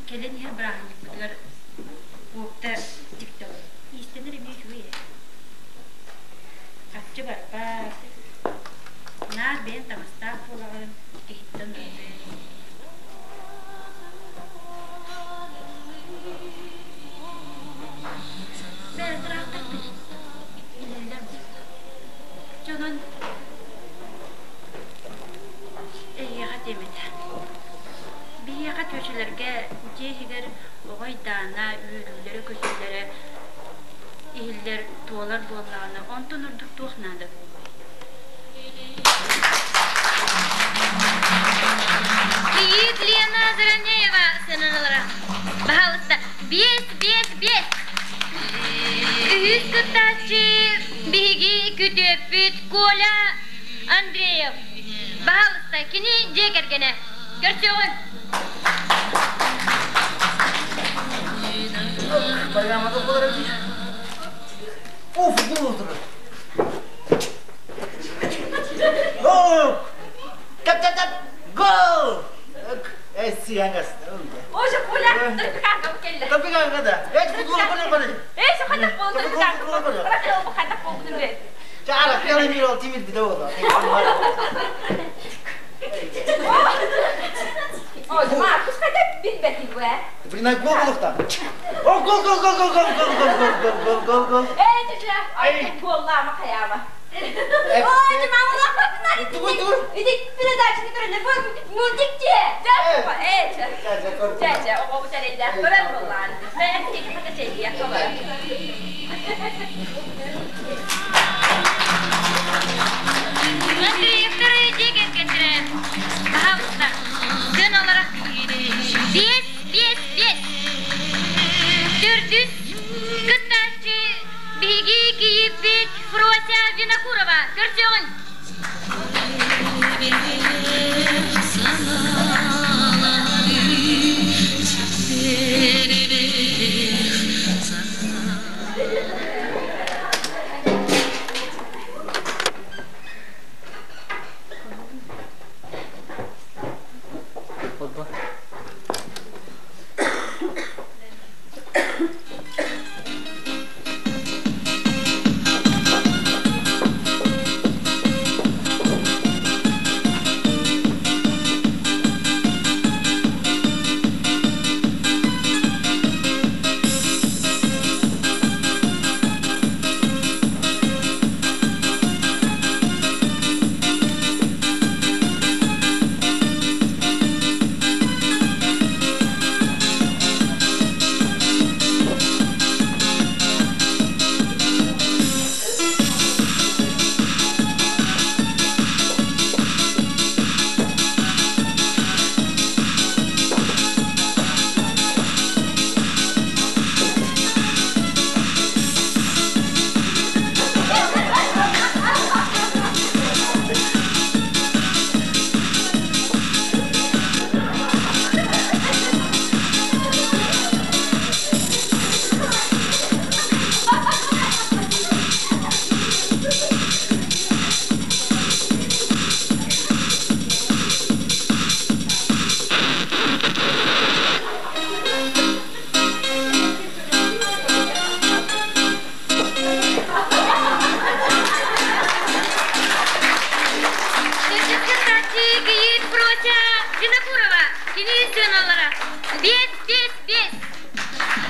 кэлэн иһэр бырааһынньыкпытыгар куопта тиктэ иистэнэр эмиэ үчүгэй ээ. Харчы барбат, наар бэйэҥ таҥастаах буолаҕын, киһиттэн Бэйэ тыраахтарбыт иһэллэр Дьонун эһиэхэ диэмэтэ. Биһиэхэ түөчэлэргэ дьиэ иһигэр оҕо айдаана, үөрүүлэрэ-көтүүлэрэ иһиллэр, туолар буоллаҕына, онтон ордук туох наада буолуой? Кийиит Лена Заранеева сыаналара. Баһаалыста, биэс, биэс, биэс. Үһүс кыттааччы биһиги күтүөппүт Коля Андреев. Баһаалыста, кини дьиэ кэргэнэ. Көрсүөҕүҥ. Программата буолар эбит. Уф, буолур. Гол! Тап-тап-тап! Гол! Э, сиангас. Оже, Коля, топиканка келді. Топиканка да. Э, футбол көрө көрө. Э, ханак болду топиканка. Ханак болду бе. Чара, пьяный мир ол тимир биде болду. О, Маркус қайда билбети бу, э? Блин, гол болуқта. О, гол, гол, гол, гол, гол, гол, гол, гол, гол, гол, гол. Э, чече, ай, голлама хаяма. Ой, мама, Тугуй, тугуй. Иди передачаны көрөлөр. Бу мультик че. Э, че. Че, че, оҕо бу чарайда. Көрөр боллаан. Мен тиги хата чейдия кабара. Андреевтар дьиэ кэргэттэрэ. Баһаалыста, сыаналара биэс, биэс, биэс. Төрдүс кыттааччы биһиги кийииппит Фрося Винокурова. Көрсүөҕүҥ.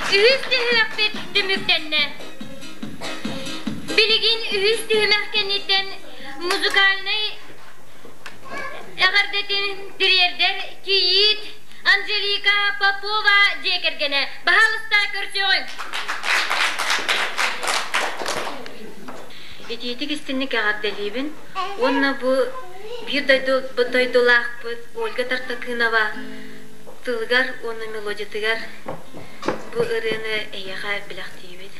Үһүс түһүмэхпит түмүктэннэ. Билигин үһүс түһүмэх кэнниттэн музыкальнай эҕэрдэтин тириэрдэр кийиит Анжелика Попова дьиэ кэргэнэ. Баһаалыста көрсүөҕүҥ! Итиитик истинник эҕэрдэлиибин уонна бу биир дойдулаахпыт Ольга Тартакынова тылыгар уонна мелодиятыгар бу ырыаны эйиэхэ бэлэхтиибит.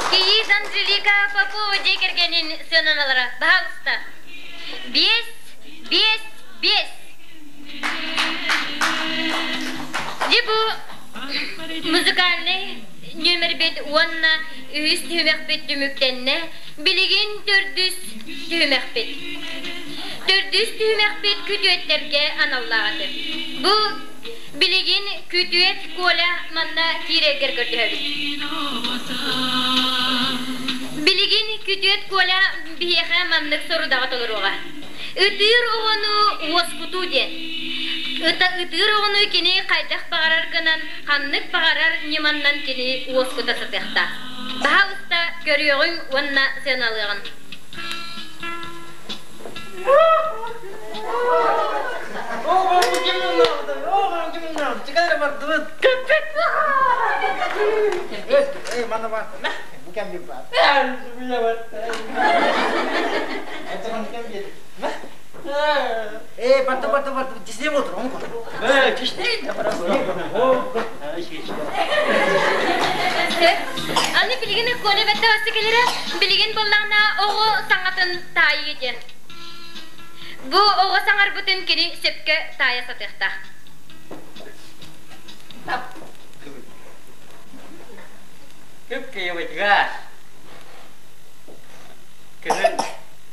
Кийиит Анжелика Попова дьиэ кэргэнин сыананалара. Баһаалыста. Биэс, биэс, биэс. Дьэ бу музыкальнай нүөмэрбит уонна үһүс түһүмэхпит түмүктэннэ. Билигин төрдүс түһүмэхпит. Төрдүс түһүмэхпит күтүөттэргэ аналлаах этэ. Бу билигин күтүөт Коля манна киирэргэр көрдөһөбүт. Билигин күтүөт Коля биһиэхэ маннык сорудаҕы толоруоҕа. Ытыыр оҕону уоскутуу диэн. Ыта ытыыр оҕону кини хайдах баҕарар гынан, ханнык баҕарар ньыманнан кини уоскута сатыахтаах. Баһаалыста көрүөҕүҥ уонна сыаналыаҕын. Э, барда, барда, барда, дисне отур, onu koy. Э, Аны билигин Коля бэтте басты келере, билигин боллаҕына оҕо саҥатын таайыы диэн. Бу оҕо саҥарбытын кини сөпкө таайа сатыахтаах. Күп киһибитигэр кыһын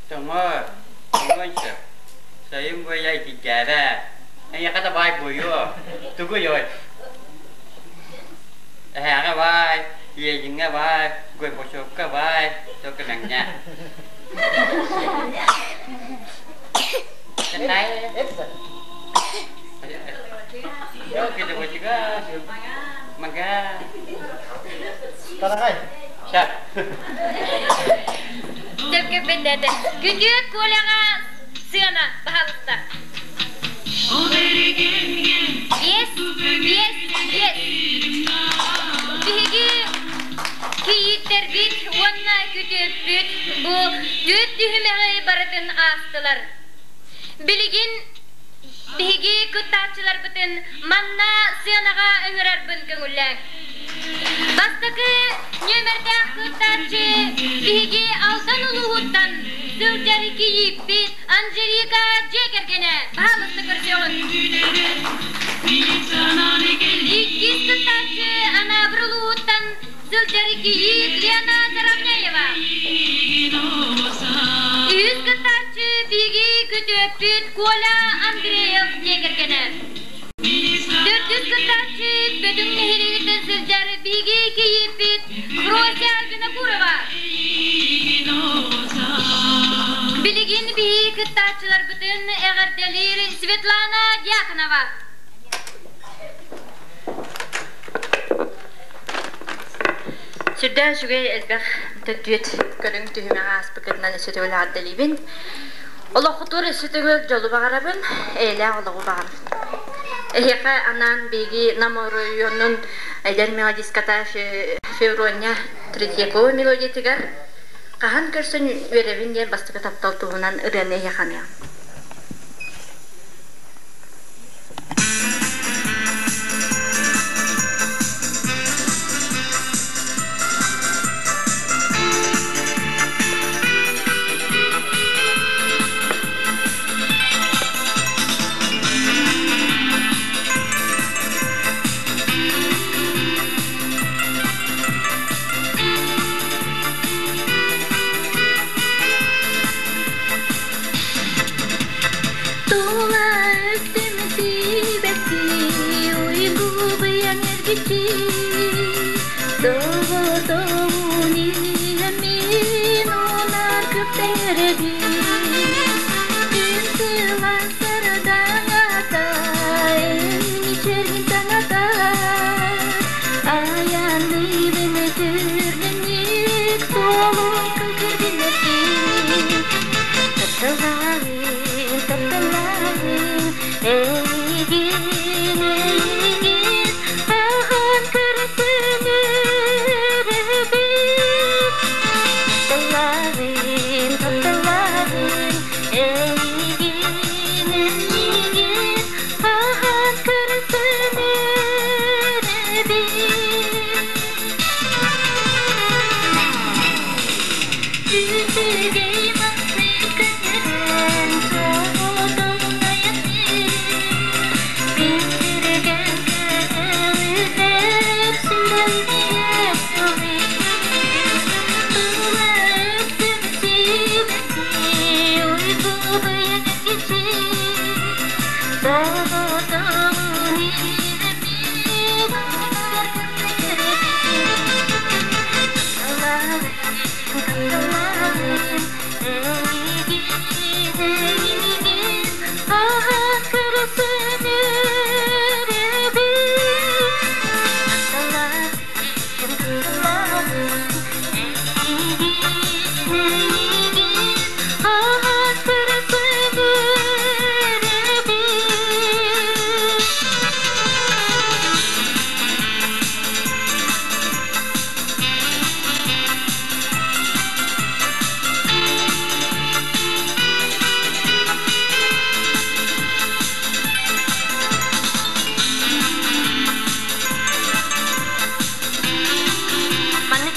тоҥор, тоҥуон сөп. Сайын буойа итирдээбэ. Эйиэхэ да баай буойуо. Тугуй ой? Эһээҕэ баай, Ельиҥҥэ баай, Горбачевка баай, Токунэҥҥэ. Мага. Тараҕай. Ща. Сөпкө биллэрдэ. Күтүөт Коляҕа сыана, баһалыста. Биэс, биэс, биэс. Биһиги кийииттэрбит уонна күтүөппүт бу түөрт түһүмэҕи барытын аастылар. Билигин биһиги кыттааччыларбытын манна сыанаҕа ыҥырарбын көҥүллээҥ. Бастакы нүөмэрдээх кыттааччы биһиги Алдан улууһуттан сылдьар кийииппит Анжелика дьиэ кэргэнэ. Баһаалыста көрсүөҕүҥ. Иккис кыттааччы Анаабыр улууһуттан сылдьар кийиит Лена Заровняева. Үһүс кыттааччы биһиги күтүөппүт Коля Андреев дьиэ кэргэнэ. Төрдүс кыттааччы Бөтүҥ нэһилиэгиттэн сылдьар биһиги кийииппит Фрося Винокурова. Билигин биһиги кыттааччыларбытын эҕэрдэлиир Светлана Дьяконова. Сүрдээх үчүгэй элбэх төрдүөт көрүҥ түһүмэҕи ааспыккытынан өссө төгүл эҕэрдэлиибин. Олоххутугар өссө төгүл дьолу баҕарабын, эйэлээх олоҕу баҕарабын. Эһиэхэ анаан биһиги Нам оройуонун эдэр мелодистката Феврония Третьякова мелодиятыгар «Хаһан көрсөн үөрэбин» диэн бастакы таптал туһунан ырыаны эһиэхэ аныам. Тула өттүм сибэкки уйгу-быйаҥ эргиччи Тоҕо-тоҕун иһэммин унаар күптэрэбин Күн сылаас сардаҥата эн мичээргин таҥата Айанныыбын түргэнник суолун кыргыннатыы Тапталаабын, тапталаабын, эйигин, эйигин ахан көрсөн үөрэбин. Тапталаабын, тапталаабын, эйигин, эйигин ахан көрсөн үөрэбин. Үчүгэй маҥнайгы түһэн соҕотоҕун айанныыр.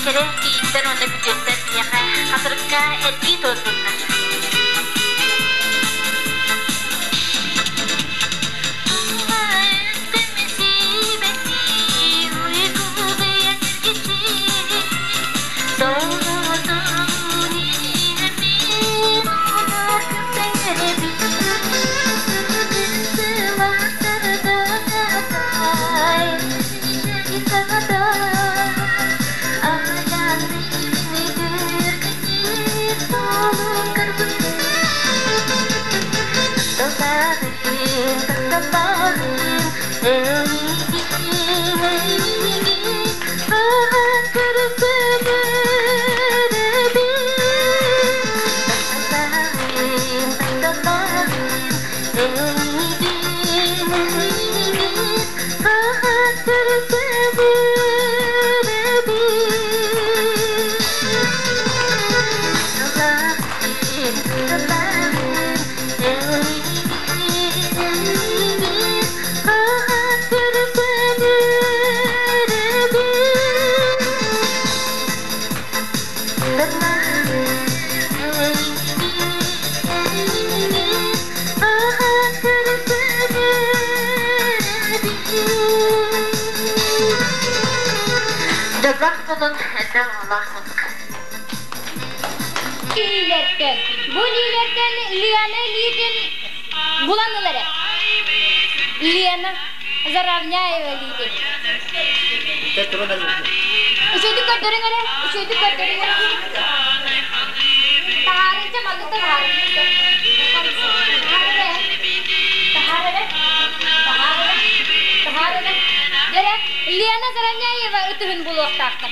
Кэрэ кийииттэр уонна күтүөттэр миэхэ хатырыкка эргии туордуннар. Лилиэртэн. Бу лилиэртэн Лена илиитин булан ыл эрэ. Лена Заровняева илиитин. Үчүгэйдик көрдөрүҥ эрэ, үчүгэйдик көрдөрүҥ эрэ. Таһаарынча манныктан таһаарынча. Таһаар эрэ. Таһаар эрэ. Таһаар эрэ. Таһаар эрэ. Дэрэ, Лена Заровняева ытыһын булуохтаахтар.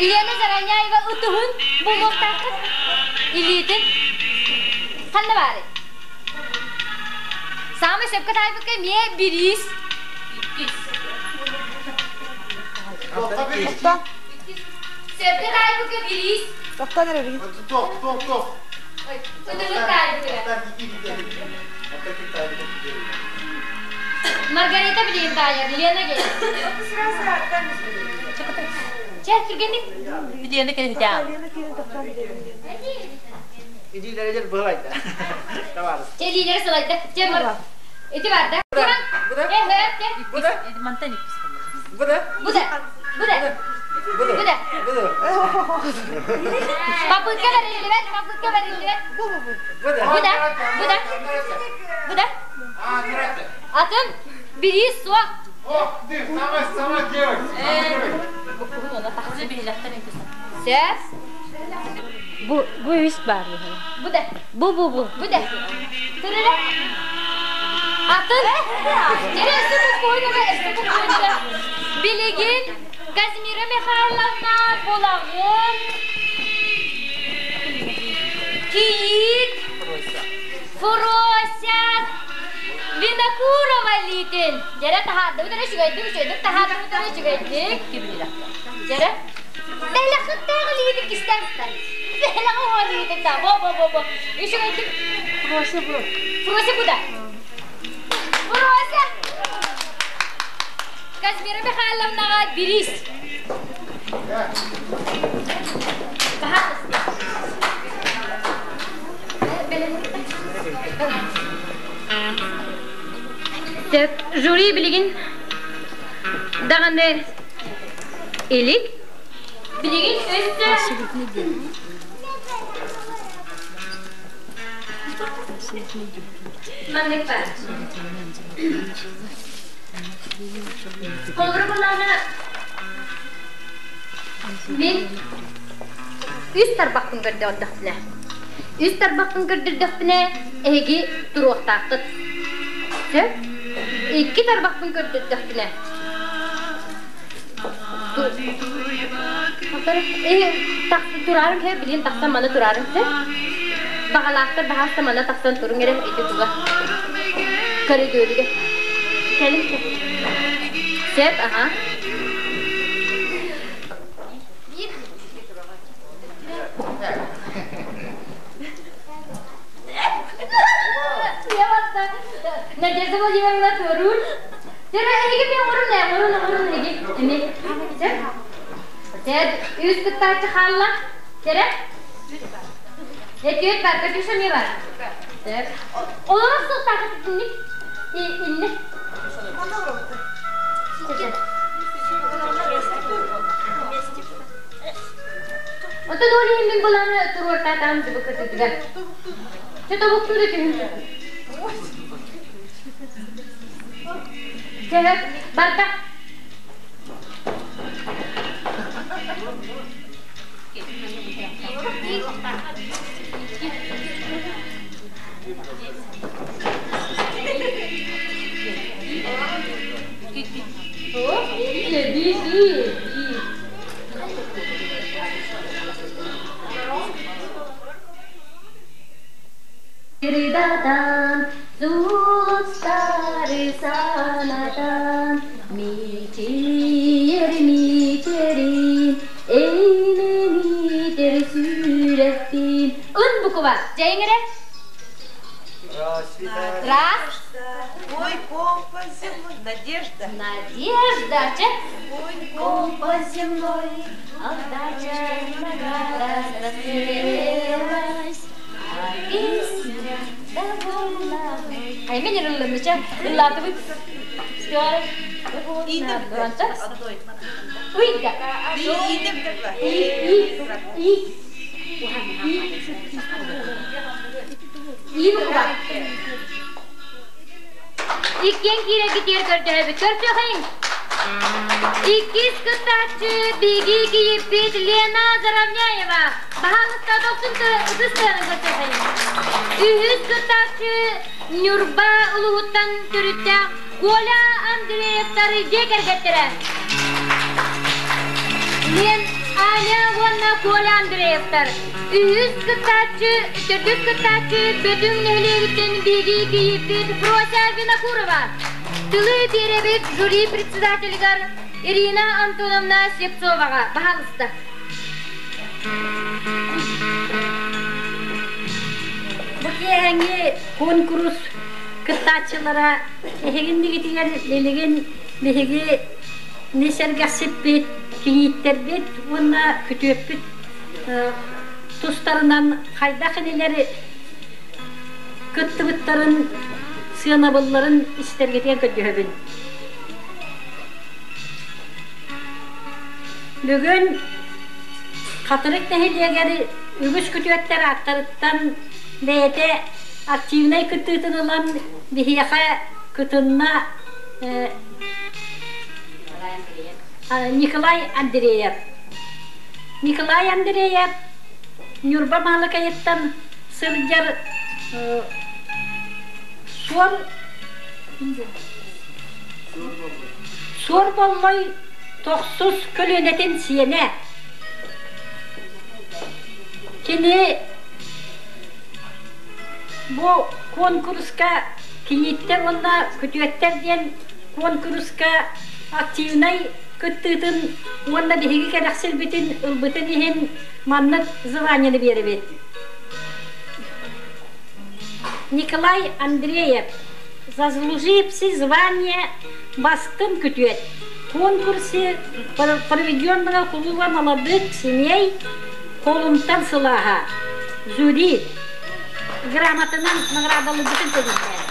Лена Заровняева ытыһын булуохтааххыт. Илиитин. Ханна баарый? Саамай сөпкө таайбыкка эмиэ бириис. Сөпкө таайбыкка бириис. Тоқтан эрэ биһи. Тох, тох, тох. Ытыһын таайбытыгар. Маргарита билигин таайар, Лена кэлэр. Чэ, түргэнник. Лена кэлитэ. Илиилэригэр быһалайда. Табаарыс. Чэ, илиилэри сылайда. Чэ, ити бар да. Туран. Э, э, Буда. Мантан иккис. Буда. Буда. Буда. Буда. Буда. Буда. Попытка бэриллибэт, попытка бэриллибэт. Буда. Буда. Буда. Буда. Атын бириис суох. Ох ты, сама, сама девочка. Сөп. Бу бу үс бар. Буда. Бу бу бу. Буда. Тырыра. Атын. Тере өссө буккуйнага, өссө буккуйнага. Билигин Казимира Михайловна булагын Кийиит Фрося Винокурова илиитин. Дьэрэ таһаардыбыт эрэ үчүгэйдик, үчүгэйдик таһаардыбыт эрэ үчүгэйдик. Дьэрэ. Бэлэхиттээх илиитин кистээн Бэлэҕи оҕо илиитин та. Бо бо бо бо. Үчүгэйдик. Фрося бу. Фрося куда? Фрося! Казмира Михайловнаҕа бириис. Сөп, жюри билигин даҕаны илик. Билигин өссө маннык бар. Холобура буллаҕына мин үс тарбахпын көрдөрдөхпүнэ, үс тарбахпын көрдөрдөхпүнэ, эһиги туруохтааххыт. Сөп? Икки тарбахпын көрдөрдөхпүнэ, тураарыҥ һэ, билигин тахсан маны тураарыҥ һэ. Баҕалаахтар баһаалыста манна тахсан туруҥ эрэ ити туга. Коридорга. Кэлин. Сөп, аха. Надежда Владимировна турур. Дere эһиги мен оҥорун ээ, оҥорун, оҥорун эһиги. Эми. Сөп? Сэр, үс кыттааччы хаалла. Кэрэ? Этиэт бар, Катюша эмиэ бар. Сэр. Олорор суохтаахыт итинник. Инник. Оттон ол иһин мин былааны туруортаатаҕым дьыбы кытыытыгар. Чэ тобуктуур түһүн. Чэ, барда. Сирдатан, сулустары санатан, мичийэр мичэрин, эймэнитэр сүрэхпин. Ын буква, дьэйиҥ эрэ. Раз. Мой компас земной, Надежда. Надежда, чэ. Мой компас земной, Отдача награда смелость, а песня довольна. Хаймен ырыллымыча, ыллаатыбыт. Уйда. И, и, и, и буква. Иккиэн киирэргитигэр көрдөһөбүт. Көрсүөхэйиҥ! Иккис кыттааччы биһиги кийииппит Лена Заровняева. Баһаалыста дохсун ытыс тыаһын көрсүөхэйиҥ. Үһүс кыттааччы Ньурба улууһуттан төрүттээх Коля Андреевтар дьиэ кэргэттэрэ. Лен Аня уонна Коля Андреевтар. Үһүс кыттааччы, төрдүс кыттааччы Бөтүҥ нэһилиэгиттэн биһиги кийииппит Фрося Винокурова. Тылы биэрэбит жюри председателигэр Ирина Антоновна Слепцоваҕа. Баһаалыста. Бу киэһэҥҥи куонкурус кыттааччылара эһигиннигитигэр билигин биһиги не сэргэхсиппит, кийииттэрбит уонна күтүөппүт тустарынан хайдах инилэр кыттыбыттарын, сыанабылларын истэргитигэр көрдөһөбүн. Бүгүн Хатырык нэһилиэгэр үгүс күтүөттэр ааттарыттан бэйэтэ активнай кыттыытын ылан биһиэхэ кытынна Николай Андреев. Николай Андреев Ньурба Маалыкайыттан сылдьар суор Суор Боллой тохсус көлүөнэтин сиэнэ. Кини бу куонкуруска кинииттэр уонна күтүөттэр диэн куонкуруска активнай кыттыытын уонна биһиги кэрэхсилбитин ылбытын иһин маннык званиены биэрэбит. Николай Андреев, заслуживший звание «Бастыҥ күтүөт» конкурсе проведенного клуба молодых семей Холумтан сылааһа жюри грамотанан наградалыыбытын көбүллээн.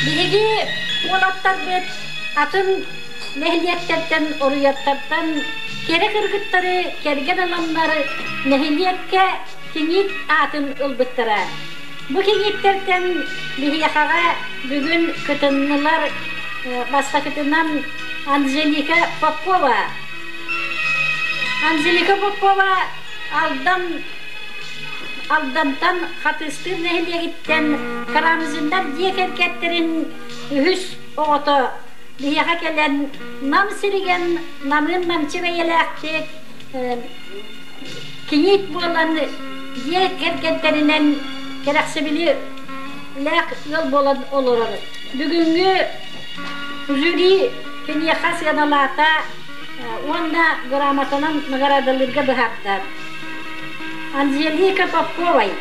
Биһиги уолаттарбыт атын нэһилиэктэртэн, оруйаттартан кэрэ кыргыттары кэргэн ыланнар нэһилиэккэ киҥиит аатын ылбыттара. Бу киҥииттэртэн биһиэхэҕэ бүгүн кытыннылар бастакытынан Анжелика Попова. Анжелика Попова Алдан Алдантан Хатыыстыыр нэһилиэгиттэн Карамзиннар дьиэ кэргэттэрин үһүс оҕото биһиэхэ кэлэн Нам сиригэн намыын намчы бэйэлээхтик кийиит буолан дьиэ кэргэттэринэн кэрэхсэбили лээх ыал буолан олорор. Бүгүҥҥү жюри киниэхэ сыаналаата уонна грамотанан наҕараадалыырга быһаарда. Анжелика Поповой,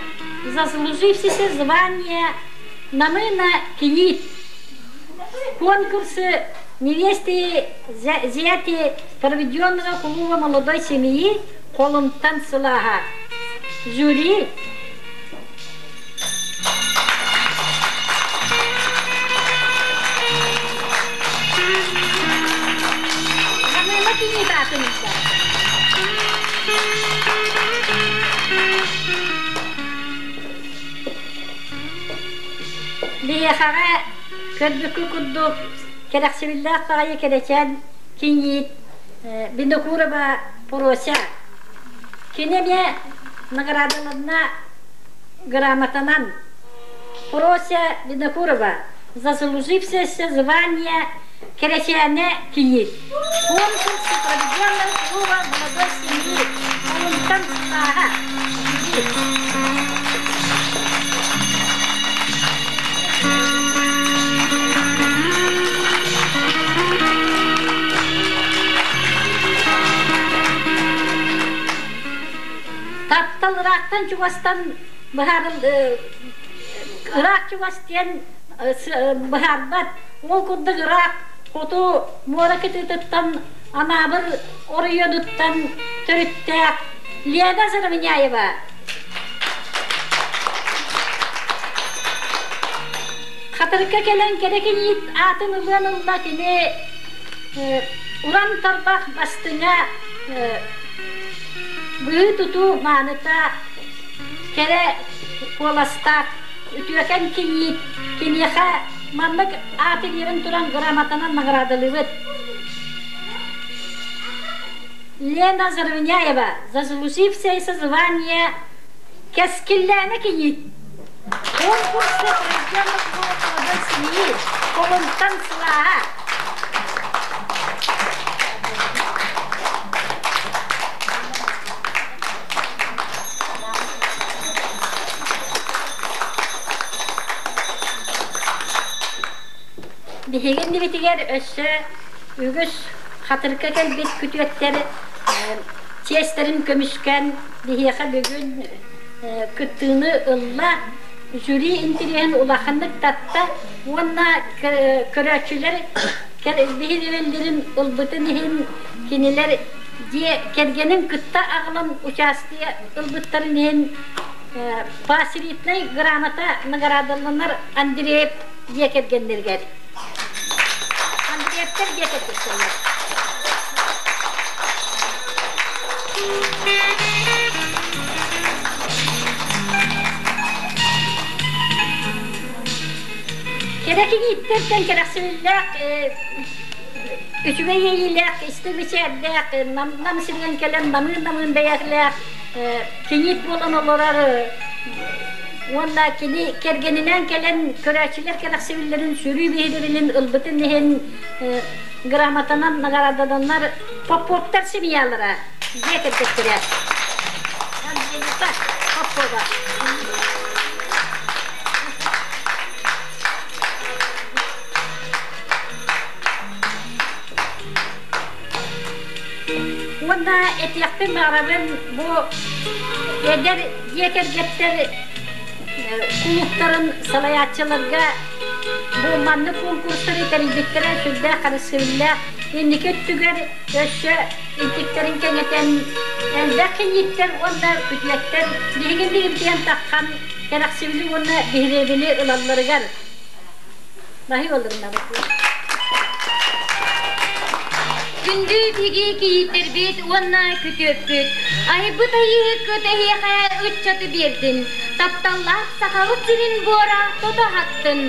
заслужившийся звание Намына Кийиит конкурсы невесты зяти проведенного клуба молодой семьи Холумтан сылааһа. Жюри Намыына кийиит аатын ылла. Биһиэхэҕэ көрбүккү курдук кэрэхсэбиллээх баҕайы кэрэчээн кийиит Винокурова Порося. Кини эмиэ наградаланна грамотанан Порося Винокурова заслужившееся звание Кэрэчээнэ кийиит. Конкурс проведенный клуба молодой семьи Холумтан сылааһа. Таптал ыраахтан чугастан быһаарыл ыраах чугас диэн быһаарбат. Ол курдук ыраах хоту муора кытыытыттан Анаабыр оройуонуттан төрүттээх Лена Заровняева Хатырыкка кэлэн кэрэ киниит аатын ылыан ылла кини уран тарбах бастыҥа быһыы тутуу мааныта кэрэ куоластаах үтүөкэн киниит киниэхэ маннык ааты биэрэн туран грамотанан наҕараадалыыбыт. Лена Заровняева, заслужившаяся звание Кэскиллээнэ кийиит. Конкурсы проведенных молодой семьи Холумтан сылааһа. Биһиги иннибитигэр өссө үгүс хатырыкка кэлбит күтүөттэр чиэстэрин көмүскээн биһиэхэ бүгүн кыттыыны ылла, жюри интэриэһин улаханнык татта уонна көрөөччүлэр биһирэбиллэрин ылбытын иһин кинилэр дьиэ кэргэнин кытта аҕалан участие ылбыттарын иһин поощрительнай грамота наградаланар Андреев дьиэ кэргэннэригэр. Андреевтар дьиэ кэргэттэригэр. Кэрэ кинииттэртэн кэрэхсэбиллээх үчүгэй иэйиилээх, истиҥ мичээрдээх, нам сиригэн кэлэн намыын-намыын бэйэлээх киниит буолан олорор уонна кини кэргэнинээн кэлэн көрөөччүлэр кэрэхсэбиллэрин сүрүү биһирэбилин ылбытын иһин грамотанан наҕараадаланар Поповтар семьялара дьиэ кэргэттэрэ Ангелика Попова. Уонна этиэхпин баҕарабын бу эдэр дьиэ кэргэттэр кулууптарын салайааччыларга бу маннык конкурстары тэрийбиттэрэ сүрдээх харыстыыллаах инники өттүгэр өссө интиктэрин кэҥэтэн элбэх кинииттэр уонна күтүөттэр биһигин биһирдиэн таххан кэрэхсибили уонна биһирэбили ылалларыгар Баһый олорунабыт. Күндү биһиги кийииттэрбит уонна күтүөппүт, айбыт айыыһыккыт эһиэхэ ыччаты биэрдин, тапталлаах сахабыт сирин буора тото аһаттын,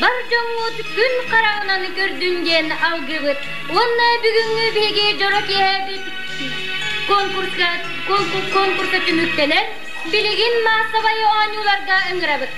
бар дьоҥҥут күн хараҕынан көрдүн диэн алгыыбыт уонна бүгүҥҥү биһиги дьоро киэһэбит конкурска конкурса түмүктэнэр, билигин маассабай оонньууларга ыҥырабыт.